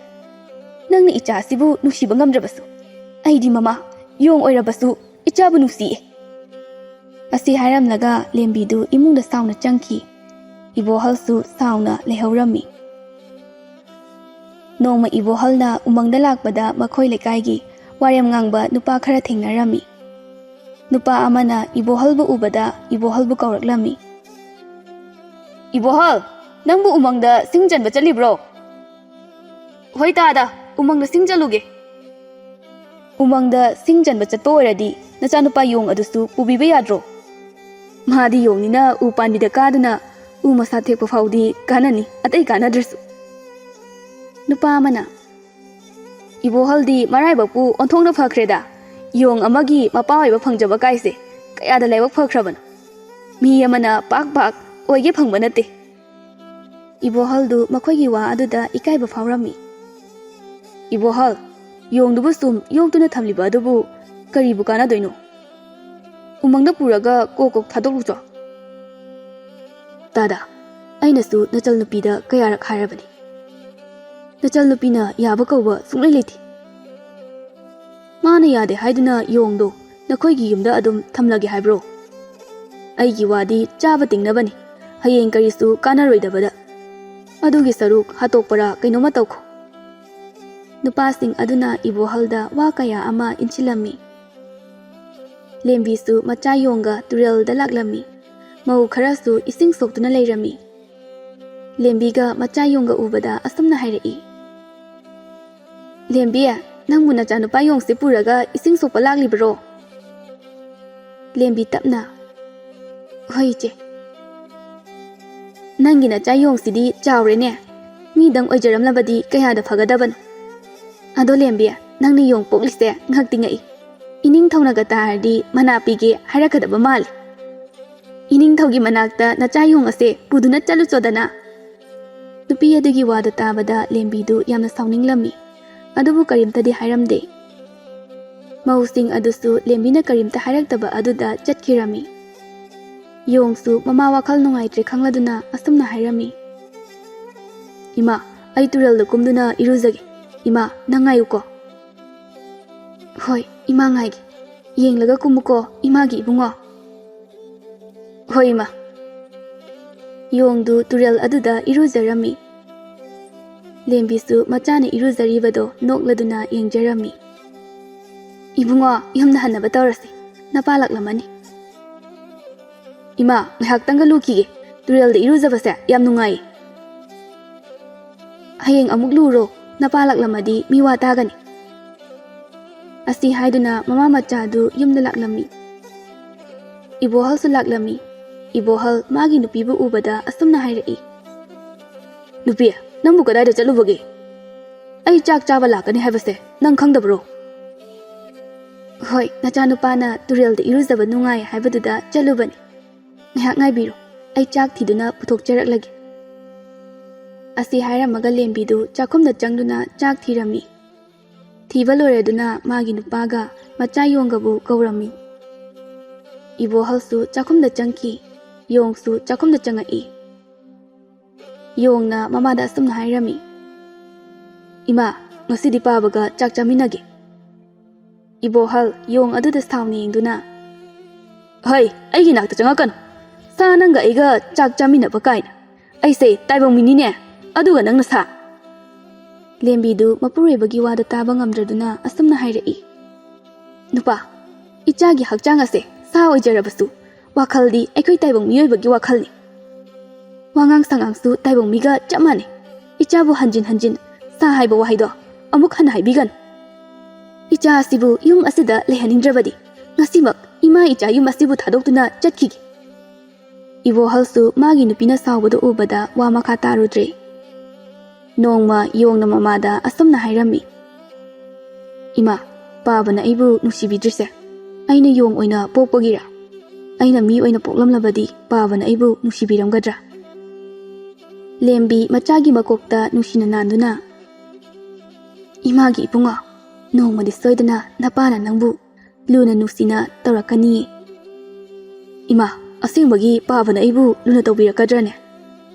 ꯅꯪꯅ ꯏꯆꯥꯁꯤꯕꯨ ꯅꯨꯡꯁꯤꯕ ꯉꯝꯗ꯭ꯔꯕꯁꯨ, ꯑꯩꯗꯤ ꯃꯃꯥ, ꯌꯣꯡ ꯑꯣꯏꯔꯕꯁꯨ ꯏꯆꯥꯕꯨ ꯅꯨꯡꯁꯤꯌꯦ꯫ ꯑꯁꯤ ꯍꯥꯏꯔꯝꯂꯒ ꯂꯦꯝꯕꯤꯗꯨ ꯏꯃꯨꯡꯗ ꯁꯥꯎꯅ ꯆꯪꯈꯤ꯫ ꯏꯕꯣꯍꯜꯁꯨ ꯁꯥꯎꯅ ꯂꯩꯍꯧꯔꯝꯃꯤ꯫ ꯅꯣꯡꯃ ꯏꯕꯣꯍꯜꯅ ꯎꯃꯪꯗ ꯂꯥꯛꯄꯗ ꯃꯈꯣꯏ ꯂꯩꯀꯥꯏꯒꯤ ꯋꯥꯔꯦꯝ ꯉꯥꯡꯕ ꯅꯨꯄꯥ ꯈꯔ ꯊꯦꯡꯅꯔꯝꯃꯤ꯫ ꯅꯨꯄꯥ ꯑꯃꯅ ꯏꯕꯣꯍꯜꯕꯨ ꯎꯕꯗ ꯏꯕꯣꯍꯜꯕꯨ ꯀꯧꯔꯛꯂꯝꯃꯤ꯫ "ꯏꯕꯣꯍꯜ, ꯅꯪꯕꯨ ꯎꯃꯪꯗ ꯁꯤꯡ ꯆꯟꯕ ꯆꯠꯂꯤꯕ꯭ꯔꯣ?" "ꯍꯣꯏ ꯇꯥꯗ, ꯎꯃꯪꯗ ꯁꯤꯡ ꯆꯠꯂꯨꯒꯦ꯫" "ꯎꯃꯪꯗ ꯁꯤꯡ ꯆꯟꯕ ꯆꯠꯄ ꯑꯣꯏꯔꯗꯤ ꯅꯆꯥꯅꯨꯄꯥ ꯌꯣꯡ ꯑꯗꯨꯁꯨ ꯄꯨꯕꯤꯕ ꯌꯥꯗ꯭ꯔꯣ? ꯃꯥꯗꯤ ꯌꯣꯡꯅꯤꯅ ꯎ ꯄꯥꯝꯕꯤꯗ ꯀꯥꯗꯨꯅ ꯎ ꯃꯁꯥ ꯊꯦꯛꯄ ꯐꯥꯎꯗꯤ ꯀꯥꯟꯅꯅꯤ, ꯑꯇꯩ ꯀꯥꯟꯅꯗ꯭ꯔꯁꯨ꯫" ꯅꯨꯄꯥ ꯑꯃꯅ, "ꯏꯕꯣꯍꯜꯗꯤ ꯃꯔꯥꯏꯕꯛꯄꯨ ꯑꯣꯟꯊꯣꯛꯅ ꯐꯈ꯭ꯔꯦꯗ꯫ ꯌꯣꯡ ꯑꯃꯒꯤ ꯃꯄꯥ ꯑꯣꯏꯕ ꯐꯪꯖꯕ ꯀꯥꯏꯁꯦ ꯀꯌꯥꯗ ꯂꯥꯏꯕꯛ ꯐꯈ꯭ꯔꯕꯅꯣ꯫ ꯃꯤ ꯑꯃꯅ ꯄꯥꯛ ꯄꯥꯛ ꯑꯣꯏꯒꯦ ꯐꯪꯕ ꯅꯠꯇꯦ꯫" ꯏꯕꯣꯍꯜꯗꯨ ꯃꯈꯣꯏꯒꯤ ꯋꯥ ꯑꯗꯨꯗ ꯏꯀꯥꯏꯕ ꯐꯥꯎꯔꯝꯃꯤ꯫ "ꯏꯕꯣꯍꯜ, ꯌꯣꯡꯗꯨꯕꯨ ꯁꯨꯝ ꯌꯣꯛꯇꯨꯅ ꯊꯝꯂꯤꯕ ꯑꯗꯨꯕꯨ ꯀꯔꯤꯕꯨ ꯀꯥꯟꯅꯗꯣꯏꯅꯣ? ꯎꯃꯪꯗ ꯄꯨꯔꯒ ꯀꯣꯛ ꯀꯣꯛ ꯊꯥꯗꯣꯛꯂꯨꯆꯣ꯫" "ꯇꯥꯗ, ꯑꯩꯅꯁꯨ ꯅꯆꯜ ꯅꯨꯄꯤꯗ ꯀꯌꯥꯔꯛ ꯍꯥꯏꯔꯕꯅꯤ꯫ ꯅꯆꯜ ꯅꯨꯄꯤꯅ ꯌꯥꯕ ꯀꯧꯕ ꯁꯨꯡꯂꯩ ꯂꯩꯇꯦ꯫" "ꯃꯥꯅ ꯌꯥꯗꯦ ꯍꯥꯏꯗꯨꯅ ꯌꯣꯡꯗꯣ ꯅꯈꯣꯏꯒꯤ ꯌꯨꯝꯗ ꯑꯗꯨꯝ ꯊꯝꯂꯒꯦ ꯍꯥꯏꯕ꯭ꯔꯣ? ꯑꯩꯒꯤ ꯋꯥꯗꯤ ꯆꯥꯕ ꯇꯤꯡꯅꯕꯅꯤ꯫ ꯍꯌꯦꯡ ꯀꯔꯤꯁꯨ ꯀꯥꯟꯅꯔꯣꯏꯗꯕꯗ꯫ ꯑꯗꯨꯒꯤ ꯁꯔꯨꯛ ꯍꯥꯠꯇꯣꯛꯄꯔꯥ ꯀꯩꯅꯣꯝꯃ ꯇꯧꯈꯣ꯫" ꯅꯨꯄꯥꯁꯤꯡ ꯑꯗꯨꯅ ꯏꯕꯣꯍꯜꯗ ꯋꯥ ꯀꯌꯥ ꯑꯃ ꯏꯟꯁꯤꯜꯂꯝꯃꯤ꯫ ꯂꯦꯝꯕꯤꯁꯨ ꯃꯆꯥ ꯌꯣꯡꯒ ꯇꯨꯔꯦꯜꯗ ꯂꯥꯛꯂꯝꯃꯤ꯫ ꯃꯧ ꯈꯔꯁꯨ ꯏꯁꯤꯡ ꯁꯣꯛꯇꯨꯅ ꯂꯩꯔꯝꯃꯤ꯫ ꯂꯦꯝꯕꯤꯒ ꯃꯆꯥ ꯌꯣꯡꯒ ꯎꯕꯗ ꯑꯁꯨꯝꯅ ꯍꯥꯏꯔꯛꯏ, "ꯂꯦꯝꯕꯤ, ꯅꯪꯕꯨ ꯅꯆꯥꯅꯨꯄꯥ ꯌꯣꯡꯁꯦ ꯄꯨꯔꯒ ꯏꯁꯤꯡ ꯁꯣꯛꯄ ꯂꯥꯛꯂꯤꯕꯔꯣ?" ꯂꯦꯝꯕꯤ ꯇꯞꯅ, "ꯍꯣꯏ ꯏꯆꯦ꯫ ꯅꯪꯒꯤ ꯅꯆꯥ ꯌꯣꯡꯁꯤꯗꯤ ꯆꯥꯎꯔꯦꯅꯦ꯫ ꯃꯤꯗꯪ ꯑꯣꯏꯖꯔꯝꯂꯕꯗꯤ ꯀꯌꯥꯗ ꯐꯒꯗꯕꯅꯣ꯫ ꯑꯗꯣ ꯂꯦꯝꯕꯤ, ꯅꯪꯅ ꯌꯣꯡ ꯄꯣꯛꯂꯤꯁꯦ ꯉꯛꯇꯤ ꯉꯛꯏ꯫ ꯏꯅꯤꯡꯊꯧꯅꯒ ꯇꯥꯔꯗꯤ ꯃꯅꯥ ꯄꯤꯒꯦ ꯍꯥꯏꯔꯛꯀꯗꯕ ꯃꯥꯜꯂꯤ꯫ ꯏꯅꯤꯡꯊꯧꯒꯤ ꯃꯅꯥꯛꯇ ꯅꯆꯥ ꯌꯣꯡ ꯑꯁꯦ ꯄꯨꯗꯨꯅ ꯆꯠꯂꯨꯆꯣꯗꯅ꯫" ꯅꯨꯄꯤ ꯑꯗꯨꯒꯤ ꯋꯥꯗꯨ ꯇꯥꯕꯗ ꯂꯦꯝꯕꯤꯗꯨ ꯌꯥꯝꯅ ꯁꯥꯎꯅꯤꯡꯂꯝꯃꯤ꯫ ꯑꯗꯨꯕꯨ ꯀꯔꯤꯝꯇꯗꯤ ꯍꯥꯏꯔꯝꯗꯦ꯫ ꯃꯧꯁꯤꯡ ꯑꯗꯨꯁꯨ ꯂꯦꯝꯕꯤꯅ ꯀꯔꯤꯝꯇ ꯍꯥꯏꯔꯛꯇꯕ ꯑꯗꯨꯗ ꯆꯠꯈꯤꯔꯝꯃꯤ꯫ ꯌꯣꯡꯁꯨ ꯃꯃꯥ ꯋꯥꯈꯜ ꯅꯨꯡꯉꯥꯏꯇ꯭ꯔꯦ ꯈꯪꯂꯗꯨꯅ ꯑꯁꯨꯝꯅ ꯍꯥꯏꯔꯝꯃꯤ, "ꯏꯃꯥ, ꯑꯩ ꯇꯨꯔꯦꯜꯗ ꯀꯨꯝꯗꯨꯅ ꯏꯔꯨꯖꯒꯦ꯫ ꯏꯃꯥ, ꯅꯪ ꯉꯥꯏꯌꯨꯀꯣ꯫" "ꯍꯣꯏ, ꯏꯃꯥ ꯉꯥꯏꯒꯦ꯫ ꯌꯦꯡꯂꯒ ꯀꯨꯝꯃꯨꯀꯣ, ꯏꯃꯥꯒꯤ ꯏꯕꯨꯡꯉꯣ꯫" "ꯍꯣꯏ, ꯏꯃꯥ꯫" ꯌꯣꯡꯗꯨ ꯇꯨꯔꯦꯜ ꯑꯗꯨꯗ ꯏꯔꯨꯖꯔꯝꯃꯤ꯫ ꯂꯦꯝꯕꯤꯁꯨ ꯃꯆꯥꯅ ꯏꯔꯨꯖꯔꯤꯕꯗꯣ ꯅꯣꯛꯂꯗꯨꯅ ꯌꯦꯡꯖꯔꯝꯃꯤ꯫ "ꯏꯕꯨꯡꯉꯣ, ꯌꯨꯝꯗ ꯍꯟꯅꯕ ꯇꯧꯔꯁꯤ꯫ ꯅꯄꯥ ꯂꯥꯛꯂꯝꯃꯅꯤ꯫" "ꯏꯃꯥ, ꯉꯥꯏꯍꯥꯛꯇꯪꯒ ꯂꯨꯈꯤꯒꯦ꯫ ꯇꯨꯔꯦꯜꯗ ꯏꯔꯨꯖꯕꯁꯦ ꯌꯥꯝ ꯅꯨꯡꯉꯥꯏꯌꯦ꯫" "ꯍꯌꯦꯡ ꯑꯃꯨꯛ ꯂꯨꯔꯣ꯫ ꯅꯄꯥ ꯂꯥꯛꯂꯝꯃꯗꯤ ꯃꯤꯋꯥ ꯇꯥꯒꯅꯤ꯫" ꯑꯁꯤ ꯍꯥꯏꯗꯨꯅ ꯃꯃꯥ ꯃꯆꯥꯗꯨ ꯌꯨꯝꯗ ꯂꯥꯛꯂꯝꯃꯤ꯫ ꯏꯕꯣꯍꯜꯁꯨ ꯂꯥꯛꯂꯝꯃꯤ꯫ ꯏꯕꯣꯍꯜ ꯃꯥꯒꯤ ꯅꯨꯄꯤꯕꯨ ꯎꯕꯗ ꯑꯁꯨꯝꯅ ꯍꯥꯏꯔꯛꯏ, "ꯅꯨꯄꯤ, ꯅꯪꯕꯨ ꯀꯗꯥꯏꯗ ꯆꯠꯂꯨꯕꯒꯦ? ꯑꯩ ꯆꯥꯛ ꯆꯥꯕ ꯂꯥꯛꯀꯅꯤ ꯍꯥꯏꯕꯁꯦ ꯅꯪ ꯈꯪꯗꯕ꯭ꯔꯣ?" "ꯍꯣꯏ, ꯅꯆꯥꯅꯨꯄꯥꯅ ꯇꯨꯔꯦꯜꯗ ꯏꯔꯨꯖꯕ ꯅꯨꯡꯉꯥꯏ ꯍꯥꯏꯕꯗꯨꯗ ꯆꯠꯂꯨꯕꯅꯤ꯫ ꯉꯥꯏꯍꯥꯛ ꯉꯥꯏꯕꯤꯔꯣ, ꯑꯩ ꯆꯥꯛ ꯊꯤꯗꯨꯅ ꯄꯨꯊꯣꯛꯆꯔꯛꯂꯒꯦ꯫" ꯑꯁꯤ ꯍꯥꯏꯔꯝꯃꯒ ꯂꯦꯝꯕꯤꯗꯨ ꯆꯥꯛꯈꯨꯝꯗ ꯆꯪꯗꯨꯅ ꯆꯥꯛ ꯊꯤꯔꯝꯃꯤ꯫ ꯊꯤꯕ ꯂꯣꯏꯔꯗꯨꯅ ꯃꯥꯒꯤ ꯅꯨꯄꯥꯒ ꯃꯆꯥ ꯌꯣꯡꯒꯕꯨ ꯀꯧꯔꯝꯃꯤ꯫ ꯏꯕꯣꯍꯜꯁꯨ ꯆꯥꯛꯈꯨꯝꯗ ꯆꯪꯈꯤ꯫ ꯌꯣꯡꯁꯨ ꯆꯥꯛꯈꯨꯝꯗ ꯆꯪꯉꯛꯏ꯫ ꯌꯣꯡꯅ ꯃꯃꯥꯗ ꯑꯁꯨꯝꯅ ꯍꯥꯏꯔꯝꯃꯤ, "ꯏꯃꯥ, ꯉꯁꯤꯗꯤ ꯄꯥꯕꯒ ꯆꯥꯛ ꯆꯥꯃꯤꯟꯅꯒꯦ꯫" ꯏꯕꯣꯍꯜ ꯌꯣꯡ ꯑꯗꯨꯗ ꯁꯥꯎꯅ ꯌꯦꯡꯗꯨꯅ, "ꯍꯩ, ꯑꯩꯒꯤ ꯅꯥꯛꯇ ꯆꯪꯉꯛꯀꯅꯨ꯫ ꯁꯥ ꯅꯪꯒ ꯑꯩꯒ ꯆꯥꯛ ꯆꯥꯃꯤꯟꯅꯕ ꯀꯥꯏꯅ꯫ ꯑꯩꯁꯦ ꯇꯥꯏꯕꯪ ꯃꯤꯅꯤꯅꯦ, ꯑꯗꯨꯒ ꯅꯪꯅ ꯁꯥ꯫" ꯂꯦꯝꯕꯤꯗꯨ ꯃꯄꯨꯔꯣꯏꯕꯒꯤ ꯋꯥꯗ ꯇꯥꯕ ꯉꯝꯗ꯭ꯔꯗꯨꯅ ꯑꯁꯨꯝꯅ ꯍꯥꯏꯔꯛꯏ, "ꯅꯨꯄꯥ, ꯏꯆꯥꯒꯤ ꯍꯛꯆꯥꯡ ꯑꯁꯦ ꯁꯥ ꯑꯣꯏꯖꯔꯕꯁꯨ, ꯋꯥꯈꯜꯗꯤ ꯑꯩꯈꯣꯏ ꯇꯥꯏꯕꯪ ꯃꯤꯑꯣꯏꯕꯒꯤ ꯋꯥꯈꯜꯅꯤ꯫ ꯋꯥꯉꯥꯡ ꯁꯉꯥꯡꯁꯨ ꯇꯥꯏꯕꯪ ꯃꯤꯒ ꯆꯞ ꯃꯥꯟꯅꯩ꯫ ꯏꯆꯥꯕꯨ ꯍꯟꯖꯤꯟ ꯍꯟꯖꯤꯟ ꯁꯥ ꯍꯥꯏꯕ ꯋꯥꯍꯩꯗꯣ ꯑꯃꯨꯛ ꯍꯟꯅ ꯍꯥꯏꯕꯤꯒꯅꯨ꯫ ꯏꯆꯥ ꯑꯁꯤꯕꯨ ꯌꯨꯝ ꯑꯁꯤꯗ ꯂꯩꯍꯟꯅꯤꯡꯗ꯭ꯔꯕꯗꯤ ꯉꯁꯤꯃꯛ ꯏꯃꯥ ꯏꯆꯥ ꯌꯨꯝ ꯑꯁꯤꯕꯨ ꯊꯥꯗꯣꯛꯇꯨꯅ ꯆꯠꯈꯤꯒꯦ꯫" ꯏꯕꯣꯍꯜꯁꯨ ꯃꯥꯒꯤ ꯅꯨꯄꯤꯅ ꯁꯥꯎꯕꯗꯨ ꯎꯕꯗ ꯋꯥ ꯃꯈꯥ ꯇꯥꯔꯨꯗ꯭ꯔꯦ꯫ ꯅꯣꯡꯃ ꯌꯣꯡꯅ ꯃꯃꯥꯗ ꯑꯁꯨꯝꯅ ꯍꯥꯏꯔꯝꯃꯤ, "ꯏꯃꯥ, ꯄꯥꯕꯅ ꯑꯩꯕꯨ ꯅꯨꯡꯁꯤꯕꯤꯗ꯭ꯔꯤꯁꯦ ꯑꯩꯅ ꯌꯣꯡ ꯑꯣꯏꯅ ꯄꯣꯛꯄꯒꯤꯔꯥ? ꯑꯩꯅ ꯃꯤ ꯑꯣꯏꯅ ꯄꯣꯛꯂꯝꯂꯕꯗꯤ ꯄꯥꯕꯅ ꯑꯩꯕꯨ ꯅꯨꯡꯁꯤꯕꯤꯔꯝꯒꯗ꯭ꯔꯥ?" ꯂꯦꯝꯕꯤ ꯃꯆꯥꯒꯤ ꯃꯀꯣꯛꯇ ꯅꯨꯡꯁꯤꯅ ꯅꯥꯟꯗꯨꯅ, "ꯏꯃꯥꯒꯤ ꯏꯕꯨꯡꯉꯣ, ꯅꯣꯡꯃꯗꯤ ꯁꯣꯏꯗꯅ ꯅꯄꯥꯅ ꯅꯪꯕꯨ ꯂꯨꯅ ꯅꯨꯡꯁꯤꯅ ꯇꯧꯔꯛꯀꯅꯤꯌꯦ꯫" "ꯏꯃꯥ, ꯑꯁꯦꯡꯕꯒꯤ ꯄꯥꯕꯅ ꯑꯩꯕꯨ ꯂꯨꯅ ꯇꯧꯕꯤꯔꯛꯀꯗ꯭ꯔꯅꯦ?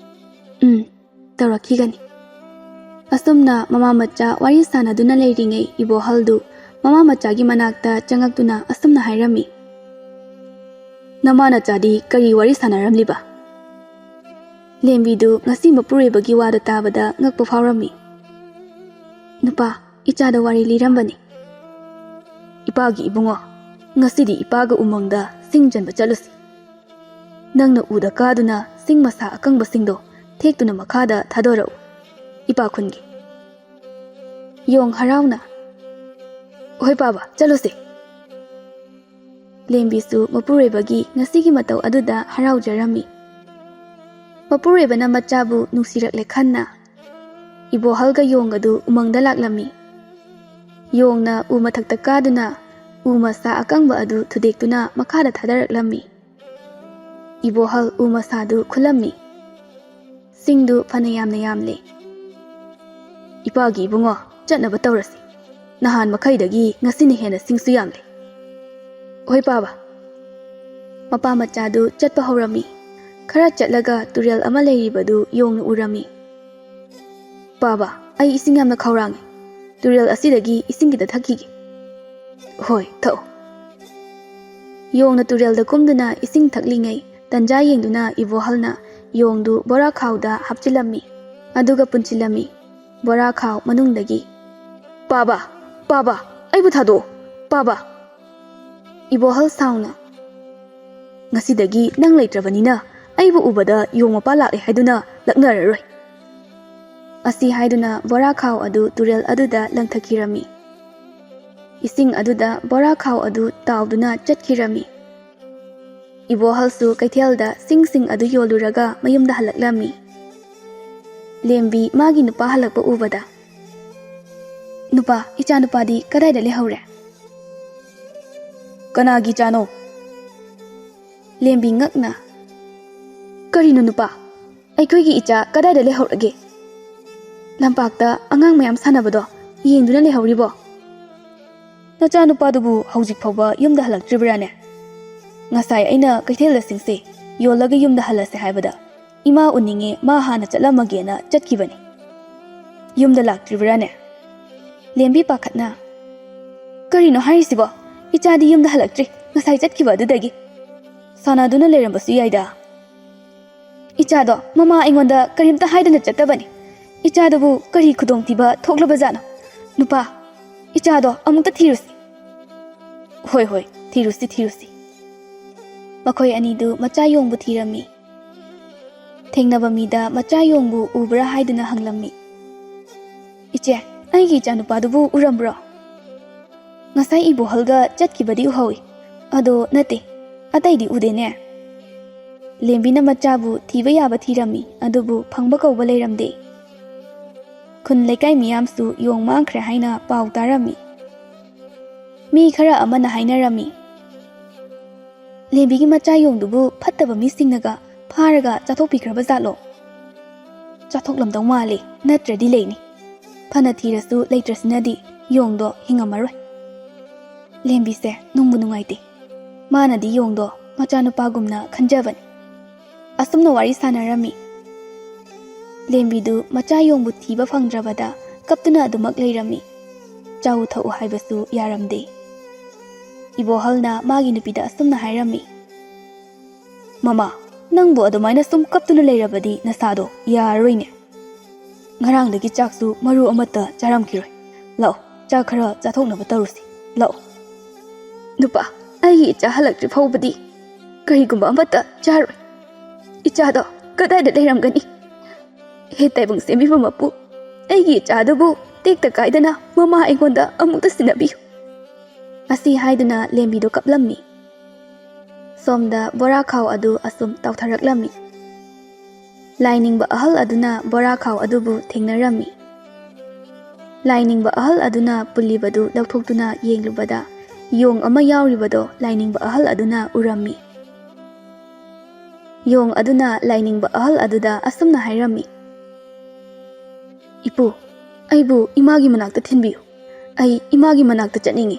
ꯎꯝ, ꯇꯧꯔꯛꯈꯤꯒꯅꯤ꯫ ꯑꯁꯨꯝꯅ ꯃꯃꯥ ꯃꯆꯥ ꯋꯥꯔꯤ ꯁꯥꯟꯅꯗꯨꯅ ꯂꯩꯔꯤꯉꯩ, ꯏꯕꯣꯍꯜꯗꯨ ꯃꯃꯥ ꯃꯆꯥꯒꯤ ꯃꯅꯥꯛꯇ ꯆꯪꯉꯛꯇꯨꯅ ꯑꯁꯨꯝꯅ ꯍꯥꯏꯔꯝꯃꯤ, "ꯅꯃꯥ ꯅꯆꯥꯗꯤ ꯀꯔꯤ ꯋꯥꯔꯤ ꯁꯥꯟꯅꯔꯝꯂꯤꯕ?" ꯂꯦꯝꯕꯤꯗꯨ ꯉꯁꯤ ꯃꯄꯨꯔꯣꯏꯕꯒꯤ ꯋꯥꯗꯨ ꯇꯥꯕꯗ ꯉꯛꯄ ꯐꯥꯎꯔꯝꯃꯤ꯫ "ꯅꯨꯄꯥ, ꯏꯆꯥꯗ ꯋꯥꯔꯤ ꯂꯤꯔꯝꯕꯅꯤ꯫" "ꯏꯄꯥꯒꯤ ꯏꯕꯨꯡꯉꯣ, ꯉꯁꯤꯗꯤ ꯏꯄꯥꯒ ꯎꯃꯪꯗ ꯁꯤꯡ ꯆꯟꯕ ꯆꯠꯂꯨꯁꯤ꯫ ꯅꯪꯅ ꯎꯗ ꯀꯥꯗꯨꯅ ꯁꯤꯡ ꯃꯁꯥ ꯑꯀꯪꯕꯁꯤꯡꯗꯣ ꯊꯦꯛꯇꯨꯅ ꯃꯈꯥꯗ ꯊꯥꯗꯣꯔꯛꯎ꯫ ꯏꯄꯥ ꯈꯨꯟꯒꯦ꯫" ꯌꯣꯡ ꯍꯔꯥꯎꯅ, "ꯍꯣꯏ ꯄꯥꯕ, ꯆꯠꯂꯨꯁꯦ꯫" ꯂꯦꯝꯕꯤꯁꯨ ꯃꯄꯨꯔꯣꯏꯕꯒꯤ ꯉꯁꯤꯒꯤ ꯃꯇꯧ ꯑꯗꯨꯗ ꯍꯔꯥꯎꯖꯔꯝꯃꯤ꯫ ꯃꯄꯨꯔꯣꯏꯕꯅ ꯃꯆꯥꯕꯨ ꯅꯨꯡꯁꯤꯔꯛꯂꯦ ꯈꯟꯅ, ꯏꯕꯣꯍꯜꯒ ꯌꯣꯡ ꯑꯗꯨ ꯎꯃꯪꯗ ꯂꯥꯛꯂꯝꯃꯤ꯫ ꯌꯣꯡꯅ ꯎ ꯃꯊꯛꯇ ꯀꯥꯗꯨꯅ ꯎ ꯃꯁꯥ ꯑꯀꯪꯕ ꯑꯗꯨ ꯊꯨꯗꯦꯛꯇꯨꯅ ꯃꯈꯥꯗ ꯊꯥꯗꯔꯛꯂꯝꯃꯤ꯫ ꯏꯕꯣꯍꯜ ꯎ ꯃꯁꯥꯗꯨ ꯈꯨꯜꯂꯝꯃꯤ꯫ ꯁꯤꯡꯗꯨ ꯐꯅ ꯌꯥꯝꯅ ꯌꯥꯝꯂꯦ꯫ "ꯏꯄꯥꯒꯤ ꯏꯕꯨꯡꯉꯣ, ꯆꯠꯅꯕ ꯇꯧꯔꯁꯤ꯫ ꯅꯍꯥꯟ ꯃꯈꯩꯗꯒꯤ ꯉꯁꯤꯅ ꯍꯦꯟꯅ ꯁꯤꯡꯁꯨ ꯌꯥꯝꯂꯦ꯫" "ꯍꯣꯏ ꯄꯥꯕ꯫" ꯃꯄꯥ ꯃꯆꯥꯗꯨ ꯆꯠꯄ ꯍꯧꯔꯝꯃꯤ꯫ ꯈꯔ ꯆꯠꯂꯒ ꯇꯨꯔꯦꯜ ꯑꯃ ꯂꯩꯔꯤꯕꯗꯨ ꯌꯣꯡꯅ ꯎꯔꯝꯃꯤ꯫ "ꯄꯥꯕ, ꯑꯩ ꯏꯁꯤꯡ ꯌꯥꯝꯅ ꯈꯧꯔꯥꯡꯉꯤ꯫ ꯇꯨꯔꯦꯜ ꯑꯁꯤꯗꯒꯤ ꯏꯁꯤꯡ ꯈꯤꯇ ꯊꯛꯈꯤꯒꯦ꯫" "ꯍꯣꯏ, ꯊꯛꯑꯣ꯫" ꯌꯣꯡꯅ ꯇꯨꯔꯦꯜꯗ ꯀꯨꯝꯗꯨꯅ ꯏꯁꯤꯡ ꯊꯛꯂꯤꯉꯩ, ꯇꯟꯖꯥ ꯌꯦꯡꯗꯨꯅ ꯏꯕꯣꯍꯜꯅ ꯌꯣꯡꯗꯨ ꯕꯣꯔꯥ ꯈꯥꯎꯗ ꯍꯥꯞꯆꯤꯜꯂꯝꯃꯤ꯫ ꯑꯗꯨꯒ ꯄꯨꯟꯁꯤꯜꯂꯝꯃꯤ꯫ ꯕꯣꯔꯥ ꯈꯥꯎ ꯃꯅꯨꯡꯗꯒꯤ, "ꯄꯥꯕ, ꯄꯥꯕ, ꯑꯩꯕꯨ ꯊꯥꯗꯣꯛꯑꯣ, ꯄꯥꯕ꯫" ꯏꯕꯣꯍꯜ ꯁꯥꯎꯅ, "ꯉꯁꯤꯗꯒꯤ ꯅꯪ ꯂꯩꯇ꯭ꯔꯕꯅꯤꯅ ꯑꯩꯕꯨ ꯎꯕꯗ ꯌꯣꯡ ꯃꯄꯥ ꯂꯥꯛꯂꯦ ꯍꯥꯏꯗꯨꯅ ꯂꯛꯅꯔꯔꯣꯏ꯫" ꯑꯁꯤ ꯍꯥꯏꯗꯨꯅ ꯕꯣꯔꯥ ꯈꯥꯎ ꯑꯗꯨ ꯇꯨꯔꯦꯜ ꯑꯗꯨꯗ ꯂꯪꯊꯈꯤꯔꯝꯃꯤ꯫ ꯏꯁꯤꯡ ꯑꯗꯨꯗ ꯕꯣꯔꯥ ꯈꯥꯎ ꯑꯗꯨ ꯇꯥꯎꯗꯨꯅ ꯆꯠꯈꯤꯔꯝꯃꯤ꯫ ꯏꯕꯣꯍꯜꯁꯨ ꯀꯩꯊꯦꯜꯗ ꯁꯤꯡꯁꯤꯡ ꯑꯗꯨ ꯌꯣꯜꯂꯨꯔꯒ ꯃꯌꯨꯝꯗ ꯍꯜꯂꯛꯂꯝꯃꯤ꯫ ꯂꯦꯝꯕꯤ ꯃꯥꯒꯤ ꯅꯨꯄꯥ ꯍꯜꯂꯛꯄ ꯎꯕꯗ, "ꯅꯨꯄꯥ, ꯏꯆꯥ ꯅꯨꯄꯥꯗꯤ ꯀꯗꯥꯏꯗ ꯂꯩꯍꯧꯔꯦ?" "ꯀꯅꯥꯒꯤ ꯏꯆꯥꯅꯣ?" ꯂꯦꯝꯕꯤ ꯉꯛꯅ, "ꯀꯔꯤꯅꯣ ꯅꯨꯄꯥ? ꯑꯩꯈꯣꯏꯒꯤ ꯏꯆꯥ ꯀꯗꯥꯏꯗ ꯂꯩꯍꯧꯔꯒꯦ? ꯂꯝꯄꯥꯛꯇ ꯑꯉꯥꯡ ꯃꯌꯥꯝ ꯁꯥꯟꯅꯕꯗꯣ ꯌꯦꯡꯗꯨꯅ ꯂꯩꯍꯧꯔꯤꯕꯣ? ꯅꯆꯥꯅꯨꯄꯥꯗꯨꯕꯨ ꯍꯧꯖꯤꯛ ꯐꯥꯎꯕ ꯌꯨꯝꯗ ꯍꯜꯂꯛꯇ꯭ꯔꯤꯕ꯭ꯔꯥꯅꯦ?" ꯉꯁꯥꯏ ꯑꯩꯅ ꯀꯩꯊꯦꯜꯗ ꯁꯤꯡꯁꯦ ꯌꯣꯜꯂꯒ ꯌꯨꯝꯗ ꯍꯜꯂꯁꯦ ꯍꯥꯏꯕꯗ, ꯏꯃꯥ ꯎꯅꯤꯡꯉꯦ, ꯃꯥ ꯍꯥꯟꯅ ꯆꯠꯂꯝꯃꯒꯦꯅ ꯆꯠꯈꯤꯕꯅꯤ꯫ ꯌꯨꯝꯗ ꯂꯥꯛꯇ꯭ꯔꯤꯕ꯭ꯔꯥꯅꯦ? ꯂꯦꯝꯕꯤ ꯄꯥꯈꯠꯅ, "ꯀꯔꯤꯅꯣ ꯍꯥꯏꯔꯤꯁꯤꯕꯣ? ꯏꯆꯥꯗꯤ ꯌꯨꯝꯗ ꯍꯜꯂꯛꯇ꯭ꯔꯤ, ꯉꯁꯥꯏ ꯆꯠꯈꯤꯕ ꯑꯗꯨꯗꯒꯤ꯫ ꯁꯥꯟꯅꯗꯨꯅ ꯂꯩꯔꯝꯕꯁꯨ ꯌꯥꯏꯗ꯫ ꯏꯆꯥꯗꯣ ꯃꯃꯥ ꯑꯩꯉꯣꯟꯗ ꯀꯔꯤꯝꯇ ꯍꯥꯏꯗꯅ ꯆꯠꯇꯕꯅꯤ꯫ ꯏꯆꯥꯗꯨꯕꯨ ꯀꯔꯤ ꯈꯨꯗꯣꯡꯊꯤꯕ ꯊꯣꯛꯂꯕꯖꯥꯠꯅꯣ? ꯅꯨꯄꯥ, ꯏꯆꯥꯗꯣ ꯑꯃꯨꯛꯇ ꯊꯤꯔꯨꯁꯤ꯫" "ꯍꯣꯏ, ꯍꯣꯏ, ꯊꯤꯔꯨꯁꯤ, ꯊꯤꯔꯨꯁꯤ꯫" ꯃꯈꯣꯏ ꯑꯅꯤꯗꯨ ꯃꯆꯥ ꯌꯣꯡꯕꯨ ꯊꯤꯔꯝꯃꯤ꯫ ꯊꯦꯡꯅꯕ ꯃꯤꯗ ꯃꯆꯥ ꯌꯣꯡꯕꯨ ꯎꯕ꯭ꯔꯥ ꯍꯥꯏꯗꯨꯅ ꯍꯪꯂꯝꯃꯤ꯫ "ꯏꯆꯦ, ꯑꯩꯒꯤ ꯏꯆꯥꯅꯨꯄꯥꯗꯨꯕꯨ ꯎꯔꯝꯕ꯭ꯔꯣ? ꯉꯁꯥꯏ ꯏꯕꯣꯍꯜꯒ ꯆꯠꯈꯤꯕꯗꯤ ꯎꯍꯧꯏ, ꯑꯗꯣ ꯅꯠꯇꯦ, ꯑꯇꯩꯗꯤ ꯎꯗꯦꯅꯦ꯫" ꯂꯦꯝꯕꯤꯅ ꯃꯆꯥꯕꯨ ꯊꯤꯕ ꯌꯥꯕ ꯊꯤꯔꯝꯃꯤ, ꯑꯗꯨꯕꯨ ꯐꯪꯕ ꯀꯧꯕ ꯂꯩꯔꯝꯗꯦ꯫ ꯈꯨꯟ ꯂꯩꯀꯥꯏ ꯃꯤꯌꯥꯝꯁꯨ ꯌꯣꯡ ꯃꯥꯡꯈ꯭ꯔꯦ ꯍꯥꯏꯅ ꯄꯥꯎ ꯇꯥꯔꯝꯃꯤ꯫ ꯃꯤ ꯈꯔ ꯑꯃꯅ ꯍꯥꯏꯅꯔꯝꯃꯤ, "ꯂꯦꯝꯕꯤꯒꯤ ꯃꯆꯥ ꯌꯣꯡꯗꯨꯕꯨ ꯐꯠꯇꯕ ꯃꯤꯁꯤꯡꯅꯒ ꯐꯥꯔꯒ ꯆꯥꯊꯣꯛꯄꯤꯈ꯭ꯔꯕ ꯖꯥꯠꯂꯣ? ꯆꯥꯊꯣꯛꯂꯝꯗꯧ ꯃꯥꯜꯂꯤ, ꯅꯠꯇ꯭ꯔꯗꯤ ꯂꯩꯅꯤ꯫ ꯐꯅ ꯊꯤꯔꯁꯨ ꯂꯩꯇ꯭ꯔꯁꯤꯅꯗꯤ ꯌꯣꯡꯗꯣ ꯍꯤꯡꯉꯝꯃꯔꯣꯏ꯫" ꯂꯦꯝꯕꯤꯁꯦ ꯅꯨꯡꯕꯨ ꯅꯨꯡꯉꯥꯏꯇꯦ꯫ ꯃꯥꯅꯗꯤ ꯌꯣꯡꯗꯣ ꯃꯆꯥꯅꯨꯄꯥꯒꯨꯝꯅ ꯈꯟꯖꯕꯅꯤ꯫ ꯑꯁꯨꯝꯅ ꯋꯥꯔꯤ ꯁꯥꯟꯅꯔꯝꯃꯤ꯫ ꯂꯦꯝꯕꯤꯗꯨ ꯃꯆꯥ ꯌꯣꯡꯕꯨ ꯊꯤꯕ ꯐꯪꯗ꯭ꯔꯕꯗ ꯀꯞꯇꯨꯅ ꯑꯗꯨꯃꯛ ꯂꯩꯔꯝꯃꯤ꯫ ꯆꯥꯎ ꯊꯛꯎ ꯍꯥꯏꯕꯁꯨ ꯌꯥꯔꯝꯗꯦ꯫ ꯏꯕꯣꯍꯜꯅ ꯃꯥꯒꯤ ꯅꯨꯄꯤꯗ ꯑꯁꯨꯝꯅ ꯍꯥꯏꯔꯝꯃꯤ, "ꯃꯃꯥ, ꯅꯪꯕꯨ ꯑꯗꯨꯃꯥꯏꯅ ꯁꯨꯝ ꯀꯞꯇꯨꯅ ꯂꯩꯔꯕꯗꯤ ꯅꯁꯥꯗꯣ ꯌꯥꯔꯔꯣꯏꯅꯦ꯫ ꯉꯔꯥꯡꯗꯒꯤ ꯆꯥꯛꯁꯨ ꯃꯔꯨ ꯑꯃꯠꯇ ꯆꯥꯔꯝꯈꯤꯔꯣꯏ꯫ ꯂꯥꯛꯑꯣ, ꯆꯥꯛ ꯈꯔ ꯆꯥꯊꯣꯛꯅꯕ ꯇꯧꯔꯨꯁꯤ꯫ ꯂꯥꯛꯑꯣ꯫" "ꯅꯨꯄꯥ, ꯑꯩꯒꯤ ꯏꯆꯥ ꯍꯜꯂꯛꯇ꯭ꯔꯤ ꯐꯥꯎꯕꯗꯤ ꯀꯔꯤꯒꯨꯝꯕ ꯑꯃꯠꯇ ꯆꯥꯔꯣꯏ꯫ ꯏꯆꯥꯗꯣ ꯀꯗꯥꯏꯗ ꯂꯩꯔꯝꯒꯅꯤ? ꯍꯦ ꯇꯥꯏꯕꯪ ꯁꯦꯝꯕꯤꯕ ꯃꯄꯨ, ꯑꯩꯒꯤ ꯏꯆꯥꯗꯨꯕꯨ ꯇꯦꯛꯇ ꯀꯥꯏꯗꯅ ꯃꯃꯥ ꯑꯩꯉꯣꯟꯗ ꯑꯃꯨꯛꯇ ꯁꯤꯟꯅꯕꯤꯌꯨ꯫" ꯑꯁꯤ ꯍꯥꯏꯗꯨꯅ ꯂꯦꯝꯕꯤꯗꯨ ꯀꯞꯂꯝꯃꯤ꯫ ꯁꯣꯝꯗ ꯕꯣꯔꯥ ꯈꯥꯎ ꯑꯗꯨ ꯑꯁꯨꯝ ꯇꯥꯎꯊꯔꯛꯂꯝꯃꯤ꯫ ꯂꯥꯏꯅꯤꯡꯕ ꯑꯍꯜ ꯑꯗꯨꯅ ꯕꯣꯔꯥ ꯈꯥꯎ ꯑꯗꯨꯕꯨ ꯊꯦꯡꯅꯔꯝꯃꯤ꯫ ꯂꯥꯏꯅꯤꯡꯕ ꯑꯍꯜ ꯑꯗꯨꯅ ꯄꯨꯜꯂꯤꯕꯗꯨ ꯂꯧꯊꯣꯛꯇꯨꯅ ꯌꯦꯡꯂꯨꯕꯗ, ꯌꯣꯡ ꯑꯃ ꯌꯥꯎꯔꯤꯕꯗꯣ ꯂꯥꯏꯅꯤꯡꯕ ꯑꯍꯜ ꯑꯗꯨꯅ ꯎꯔꯝꯃꯤ꯫ ꯌꯣꯡ ꯑꯗꯨꯅ ꯂꯥꯏꯅꯤꯡꯕ ꯑꯍꯜ ꯑꯗꯨꯗ ꯑꯁꯨꯝꯅ ꯍꯥꯏꯔꯝꯃꯤ, "ꯏꯄꯨ, ꯑꯩꯕꯨ ꯏꯃꯥꯒꯤ ꯃꯅꯥꯛꯇ ꯊꯤꯟꯕꯤꯌꯨ꯫ ꯑꯩ ꯏꯃꯥꯒꯤ ꯃꯅꯥꯛꯇ ꯆꯠꯅꯤꯡꯏ꯫"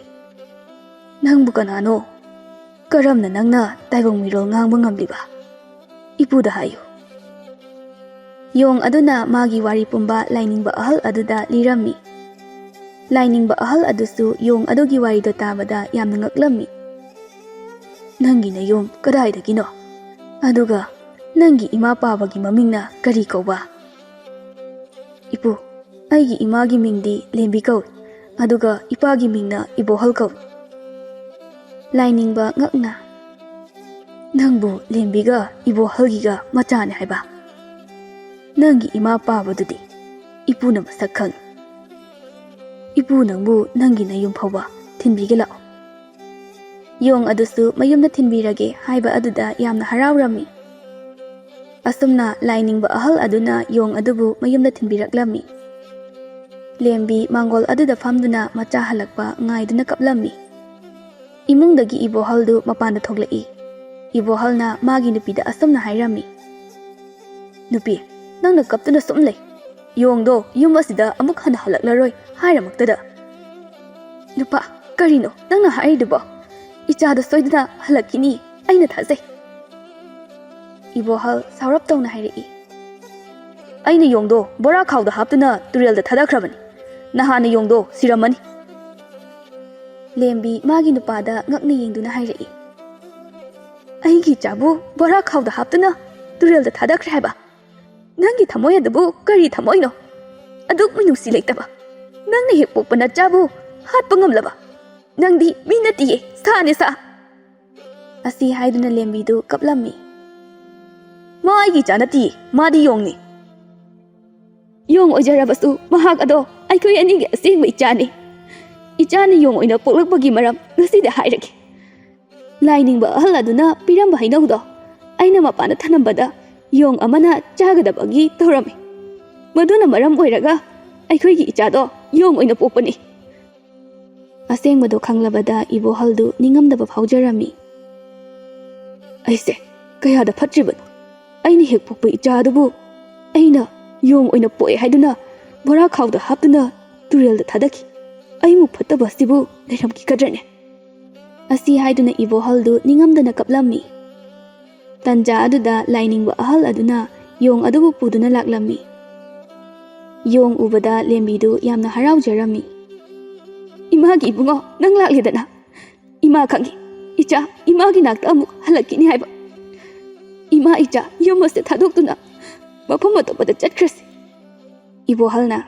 "ꯅꯪꯕꯨ ꯀꯅꯥꯅꯣ?" "ꯀꯔꯝꯅ ꯅꯪꯅ ꯇꯥꯏꯕꯪ ꯃꯤꯔꯣꯜ ꯉꯥꯡꯕ ꯉꯝꯂꯤꯕ? ꯏꯄꯨꯗ ꯍꯥꯏꯌꯨ꯫" ꯌꯣꯡ ꯑꯗꯨꯅ ꯃꯥꯒꯤ ꯋꯥꯔꯤ ꯄꯨꯝꯕ ꯂꯥꯏꯅꯤꯡꯕ ꯑꯍꯜ ꯑꯗꯨꯗ ꯂꯤꯔꯝꯃꯤ꯫ ꯂꯥꯏꯅꯤꯡꯕ ꯑꯍꯜ ꯑꯗꯨꯁꯨ ꯌꯣꯡ ꯑꯗꯨꯒꯤ ꯋꯥꯔꯤꯗꯣ ꯇꯥꯕꯗ ꯌꯥꯝꯅ ꯉꯛꯂꯝꯃꯤ꯫ "ꯅꯪꯒꯤ ꯅꯌꯨꯝ ꯀꯗꯥꯏꯗꯒꯤꯅꯣ? ꯑꯗꯨꯒ ꯅꯪꯒꯤ ꯏꯃꯥ ꯄꯥꯕꯒꯤ ꯃꯃꯤꯡꯅ ꯀꯔꯤ ꯀꯧꯕ?" "ꯏꯄꯨ, ꯑꯩꯒꯤ ꯏꯃꯥꯒꯤ ꯃꯤꯡꯗꯤ ꯂꯦꯝꯕꯤ ꯀꯧꯏ, ꯑꯗꯨꯒ ꯏꯄꯥꯒꯤ ꯃꯤꯡꯅ ꯏꯕꯣꯍꯜ ꯀꯧꯏ꯫" ꯂꯥꯏꯅꯤꯡꯕ ꯉꯛꯅ, "ꯅꯪꯕꯨ ꯂꯦꯝꯕꯤꯒ ꯏꯕꯣꯍꯜꯒꯤꯒ ꯃꯆꯥꯅꯦ ꯍꯥꯏꯕ? ꯅꯪꯒꯤ ꯏꯃꯥ ꯄꯥꯕꯗꯨꯗꯤ ꯏꯄꯨꯅ ꯃꯁꯛ ꯈꯪꯏ꯫ ꯏꯄꯨ ꯅꯪꯕꯨ ꯅꯪꯒꯤ ꯅꯌꯨꯝ ꯐꯥꯎꯕ ꯊꯤꯟꯕꯤꯒꯦ ꯂꯥꯛꯑꯣ꯫" ꯌꯣꯡ ꯑꯗꯨꯁꯨ ꯃꯌꯨꯝꯗ ꯊꯤꯟꯕꯤꯔꯒꯦ ꯍꯥꯏꯕ ꯑꯗꯨꯗ ꯌꯥꯝꯅ ꯍꯔꯥꯎꯔꯝꯃꯤ꯫ ꯑꯁꯨꯝꯅ ꯂꯥꯏꯅꯤꯡꯕ ꯑꯍꯜ ꯑꯗꯨꯅ ꯌꯣꯡ ꯑꯗꯨꯕꯨ ꯃꯌꯨꯝꯗ ꯊꯤꯟꯕꯤꯔꯛꯂꯝꯃꯤ꯫ ꯂꯦꯝꯕꯤ ꯃꯥꯡꯒꯣꯜ ꯑꯗꯨꯗ ꯐꯝꯗꯨꯅ ꯃꯆꯥ ꯍꯜꯂꯛꯄ ꯉꯥꯏꯗꯨꯅ ꯀꯞꯂꯝꯃꯤ꯫ ꯏꯃꯨꯡꯗꯒꯤ ꯏꯕꯣꯍꯜꯗꯨ ꯃꯄꯥꯟꯗ ꯊꯣꯛꯂꯛꯏ꯫ ꯏꯕꯣꯍꯜꯅ ꯃꯥꯒꯤ ꯅꯨꯄꯤꯗ ꯑꯁꯨꯝꯅ ꯍꯥꯏꯔꯝꯃꯤ, "ꯅꯨꯄꯤ, ꯅꯪꯅ ꯀꯞꯇꯨꯅ ꯁꯨꯝ ꯂꯩ꯫ ꯌꯣꯡꯗꯣ ꯌꯨꯝ ꯑꯁꯤꯗ ꯑꯃꯨꯛ ꯍꯟꯅ ꯍꯜꯂꯛꯂꯔꯣꯏ ꯍꯥꯏꯔꯃꯛꯇꯗ꯫" "ꯅꯨꯄꯥ, ꯀꯔꯤꯅꯣ ꯅꯪꯅ ꯍꯥꯏꯔꯤꯗꯨꯕꯣ? ꯏꯆꯥꯗꯣ ꯁꯣꯏꯗꯅ ꯍꯜꯂꯛꯈꯤꯅꯤ, ꯑꯩꯅ ꯊꯥꯖꯩ꯫" ꯏꯕꯣꯍꯜ ꯁꯥꯎꯔꯞ ꯇꯧꯅ ꯍꯥꯏꯔꯛꯏ, "ꯑꯩꯅ ꯌꯣꯡꯗꯣ ꯕꯣꯔꯥ ꯈꯥꯎꯗ ꯍꯥꯞꯇꯨꯅ ꯇꯨꯔꯦꯜꯗ ꯊꯥꯗꯈ꯭ꯔꯕꯅꯤ꯫ ꯅꯍꯥꯟꯅ ꯌꯣꯡꯗꯣ ꯁꯤꯔꯝꯃꯅꯤ꯫" ꯂꯦꯝꯕꯤ ꯃꯥꯒꯤ ꯅꯨꯄꯥꯗ ꯉꯛꯅ ꯌꯦꯡꯗꯨꯅ ꯍꯥꯏꯔꯛꯏ, "ꯑꯩꯒꯤ ꯏꯆꯥꯕꯨ ꯕꯣꯔꯥ ꯈꯥꯎꯗ ꯍꯥꯞꯇꯨꯅ ꯇꯨꯔꯦꯜꯗ ꯊꯥꯗꯈ꯭ꯔꯦ ꯍꯥꯏꯕ? ꯅꯪꯒꯤ ꯊꯃꯣꯏ ꯑꯗꯨꯕꯨ ꯀꯔꯤ ꯊꯃꯣꯏꯅꯣ? ꯑꯗꯨꯛ ꯃꯤꯅꯨꯡꯁꯤ ꯂꯩꯇꯕ꯫ ꯅꯪꯅ ꯍꯦꯛ ꯄꯣꯛꯄ ꯅꯆꯥꯕꯨ ꯍꯥꯠꯄ ꯉꯝꯂꯕ? ꯅꯪꯗꯤ ꯃꯤ ꯅꯠꯇꯤꯌꯦ, ꯁꯥꯅꯦ, ꯁꯥ꯫" ꯑꯁꯤ ꯍꯥꯏꯗꯨꯅ ꯂꯦꯝꯕꯤꯗꯨ ꯀꯞꯂꯝꯃꯤ꯫ "ꯃꯥ ꯑꯩꯒꯤ ꯏꯆꯥ ꯅꯠꯇꯤꯌꯦ, ꯃꯥꯗꯤ ꯌꯣꯡꯅꯤ꯫ ꯌꯣꯡ ꯑꯣꯏꯖꯔꯕꯁꯨ ꯃꯍꯥꯛ ꯑꯗꯣ ꯑꯩꯈꯣꯏ ꯑꯅꯤꯒꯤ ꯑꯁꯦꯡꯕ ꯏꯆꯥꯅꯤ꯫ ꯏꯆꯥꯅ ꯌꯣꯡ ꯑꯣꯏꯅ ꯄꯣꯛꯂꯛꯄꯒꯤ ꯃꯔꯝ ꯉꯁꯤꯗ ꯍꯥꯏꯔꯒꯦ꯫ ꯂꯥꯏꯅꯤꯡꯕ ꯑꯍꯜ ꯑꯗꯨꯅ ꯄꯤꯔꯝꯕ ꯍꯩꯅꯧꯗꯣ ꯑꯩꯅ ꯃꯄꯥꯟꯗ ꯊꯅꯝꯕꯗ ꯌꯣꯡ ꯑꯃꯅ ꯆꯥꯒꯗꯕꯒꯤ ꯇꯧꯔꯝꯃꯤ꯫ ꯃꯗꯨꯅ ꯃꯔꯝ ꯑꯣꯏꯔꯒ ꯑꯩꯈꯣꯏꯒꯤ ꯏꯆꯥꯗꯣ ꯌꯣꯡ ꯑꯣꯏꯅ ꯄꯣꯛꯄꯅꯤ꯫" ꯑꯁꯦꯡꯕꯗꯣ ꯈꯪꯂꯕꯗ ꯏꯕꯣꯍꯜꯗꯨ ꯅꯤꯡꯉꯝꯗꯕ ꯐꯥꯎꯖꯔꯝꯃꯤ꯫ "ꯑꯩꯁꯦ ꯀꯌꯥꯗ ꯐꯠꯇ꯭ꯔꯤꯕꯅꯣ! ꯑꯩꯅ ꯍꯦꯛ ꯄꯣꯛꯄ ꯏꯆꯥ ꯑꯗꯨꯕꯨ ꯑꯩꯅ ꯌꯣꯡ ꯑꯣꯏꯅ ꯄꯣꯛꯑꯦ ꯍꯥꯏꯗꯨꯅ ꯕꯣꯔꯥ ꯈꯥꯎꯗ ꯍꯥꯞꯇꯨꯅ ꯇꯨꯔꯦꯜꯗ ꯊꯥꯗꯈꯤ꯫ ꯑꯩꯃꯨꯛ ꯐꯠꯇꯕ ꯑꯁꯤꯕꯨ ꯂꯩꯔꯝꯈꯤꯒꯗ꯭ꯔꯅꯦ?" ꯑꯁꯤ ꯍꯥꯏꯗꯨꯅ ꯏꯕꯣꯍꯜꯗꯨ ꯅꯤꯡꯉꯝꯗꯅ ꯀꯞꯂꯝꯃꯤ꯫ ꯇꯟꯖꯥ ꯑꯗꯨꯗ ꯂꯥꯏꯅꯤꯡꯕ ꯑꯍꯜ ꯑꯗꯨꯅ ꯌꯣꯡ ꯑꯗꯨꯕꯨ ꯄꯨꯗꯨꯅ ꯂꯥꯛꯂꯝꯃꯤ꯫ ꯌꯣꯡ ꯎꯕꯗ ꯂꯦꯝꯕꯤꯗꯨ ꯌꯥꯝꯅ ꯍꯔꯥꯎꯖꯔꯝꯃꯤ꯫ "ꯏꯃꯥꯒꯤ ꯏꯕꯨꯡꯉꯣ, ꯅꯪ ꯂꯥꯛꯂꯦꯗꯅ꯫ ꯏꯃꯥ ꯈꯪꯉꯤ, ꯏꯆꯥ ꯏꯃꯥꯒꯤ ꯅꯥꯛꯇ ꯑꯃꯨꯛ ꯍꯜꯂꯛꯈꯤꯅꯤ ꯍꯥꯏꯕ꯫ ꯏꯃꯥ ꯏꯆꯥ ꯌꯨꯝ ꯑꯁꯤꯗ ꯊꯥꯗꯣꯛꯇꯨꯅ ꯃꯐꯝ ꯑꯇꯣꯞꯄꯗ ꯆꯠꯈ꯭ꯔꯁꯤ꯫" ꯏꯕꯣꯍꯜꯅ,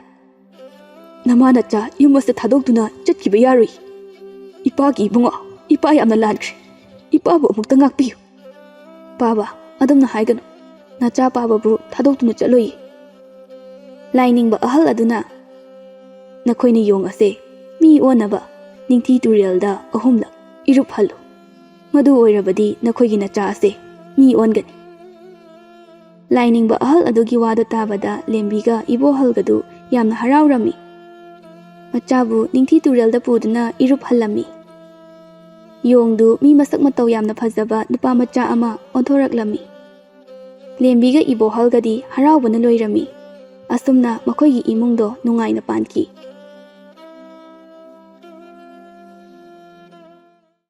"ꯅꯃꯥ ꯅꯆꯥ ꯌꯨꯝ ꯑꯁꯤꯗ ꯊꯥꯗꯣꯛꯇꯨꯅ ꯆꯠꯈꯤꯕ ꯌꯥꯔꯣꯏ꯫ ꯏꯄꯥꯒꯤ ꯏꯕꯨꯡꯉꯣ, ꯏꯄꯥ ꯌꯥꯝꯅ ꯂꯥꯟꯈ꯭ꯔꯦ꯫ ꯏꯄꯥꯕꯨ ꯑꯃꯨꯛꯇ ꯉꯥꯛꯄꯤꯌꯨ꯫" "ꯄꯥꯕ, ꯑꯗꯨꯝꯅ ꯍꯥꯏꯒꯅꯨ꯫ ꯅꯆꯥ ꯄꯥꯕꯕꯨ ꯊꯥꯗꯣꯛꯇꯨꯅ ꯆꯠꯂꯣꯏꯌꯦ꯫" ꯂꯥꯏꯅꯤꯡꯕ ꯑꯍꯜ ꯑꯗꯨꯅ, "ꯅꯈꯣꯏꯅ ꯌꯣꯡ ꯑꯁꯦ ꯃꯤ ꯑꯣꯟꯅꯕ ꯅꯤꯡꯊꯤ ꯇꯨꯔꯦꯜꯗ ꯑꯍꯨꯝꯂꯛ ꯏꯔꯨꯞꯍꯜꯂꯨ꯫ ꯃꯗꯨ ꯑꯣꯏꯔꯕꯗꯤ ꯅꯈꯣꯏꯒꯤ ꯅꯆꯥ ꯑꯁꯦ ꯃꯤ ꯑꯣꯟꯒꯅꯤ꯫" ꯂꯥꯏꯅꯤꯡꯕ ꯑꯍꯜ ꯑꯗꯨꯒꯤ ꯋꯥꯗꯨ ꯇꯥꯕꯗ ꯂꯦꯝꯕꯤꯒ ꯏꯕꯣꯍꯜꯒꯗꯨ ꯌꯥꯝꯅ ꯍꯔꯥꯎꯔꯝꯃꯤ꯫ ꯃꯆꯥꯕꯨ ꯅꯤꯡꯊꯤ ꯇꯨꯔꯦꯜꯗ ꯄꯨꯗꯨꯅ ꯏꯔꯨꯞꯍꯜꯂꯝꯃꯤ꯫ ꯌꯣꯡꯗꯨ ꯃꯤ ꯃꯁꯛ ꯃꯇꯧ ꯌꯥꯝꯅ ꯐꯖꯕ ꯅꯨꯄꯥ ꯃꯆꯥ ꯑꯃ ꯑꯣꯟꯊꯣꯔꯛꯂꯝꯃꯤ꯫ ꯂꯦꯝꯕꯤꯒ ꯏꯕꯣꯍꯜꯒꯗꯤ ꯍꯔꯥꯎꯕꯅ ꯂꯣꯏꯔꯝꯃꯤ꯫ ꯑꯁꯨꯝꯅ ꯃꯈꯣꯏꯒꯤ ꯏꯃꯨꯡꯗꯣ ꯅꯨꯡꯉꯥꯏꯅ ꯄꯥꯟꯈꯤ꯫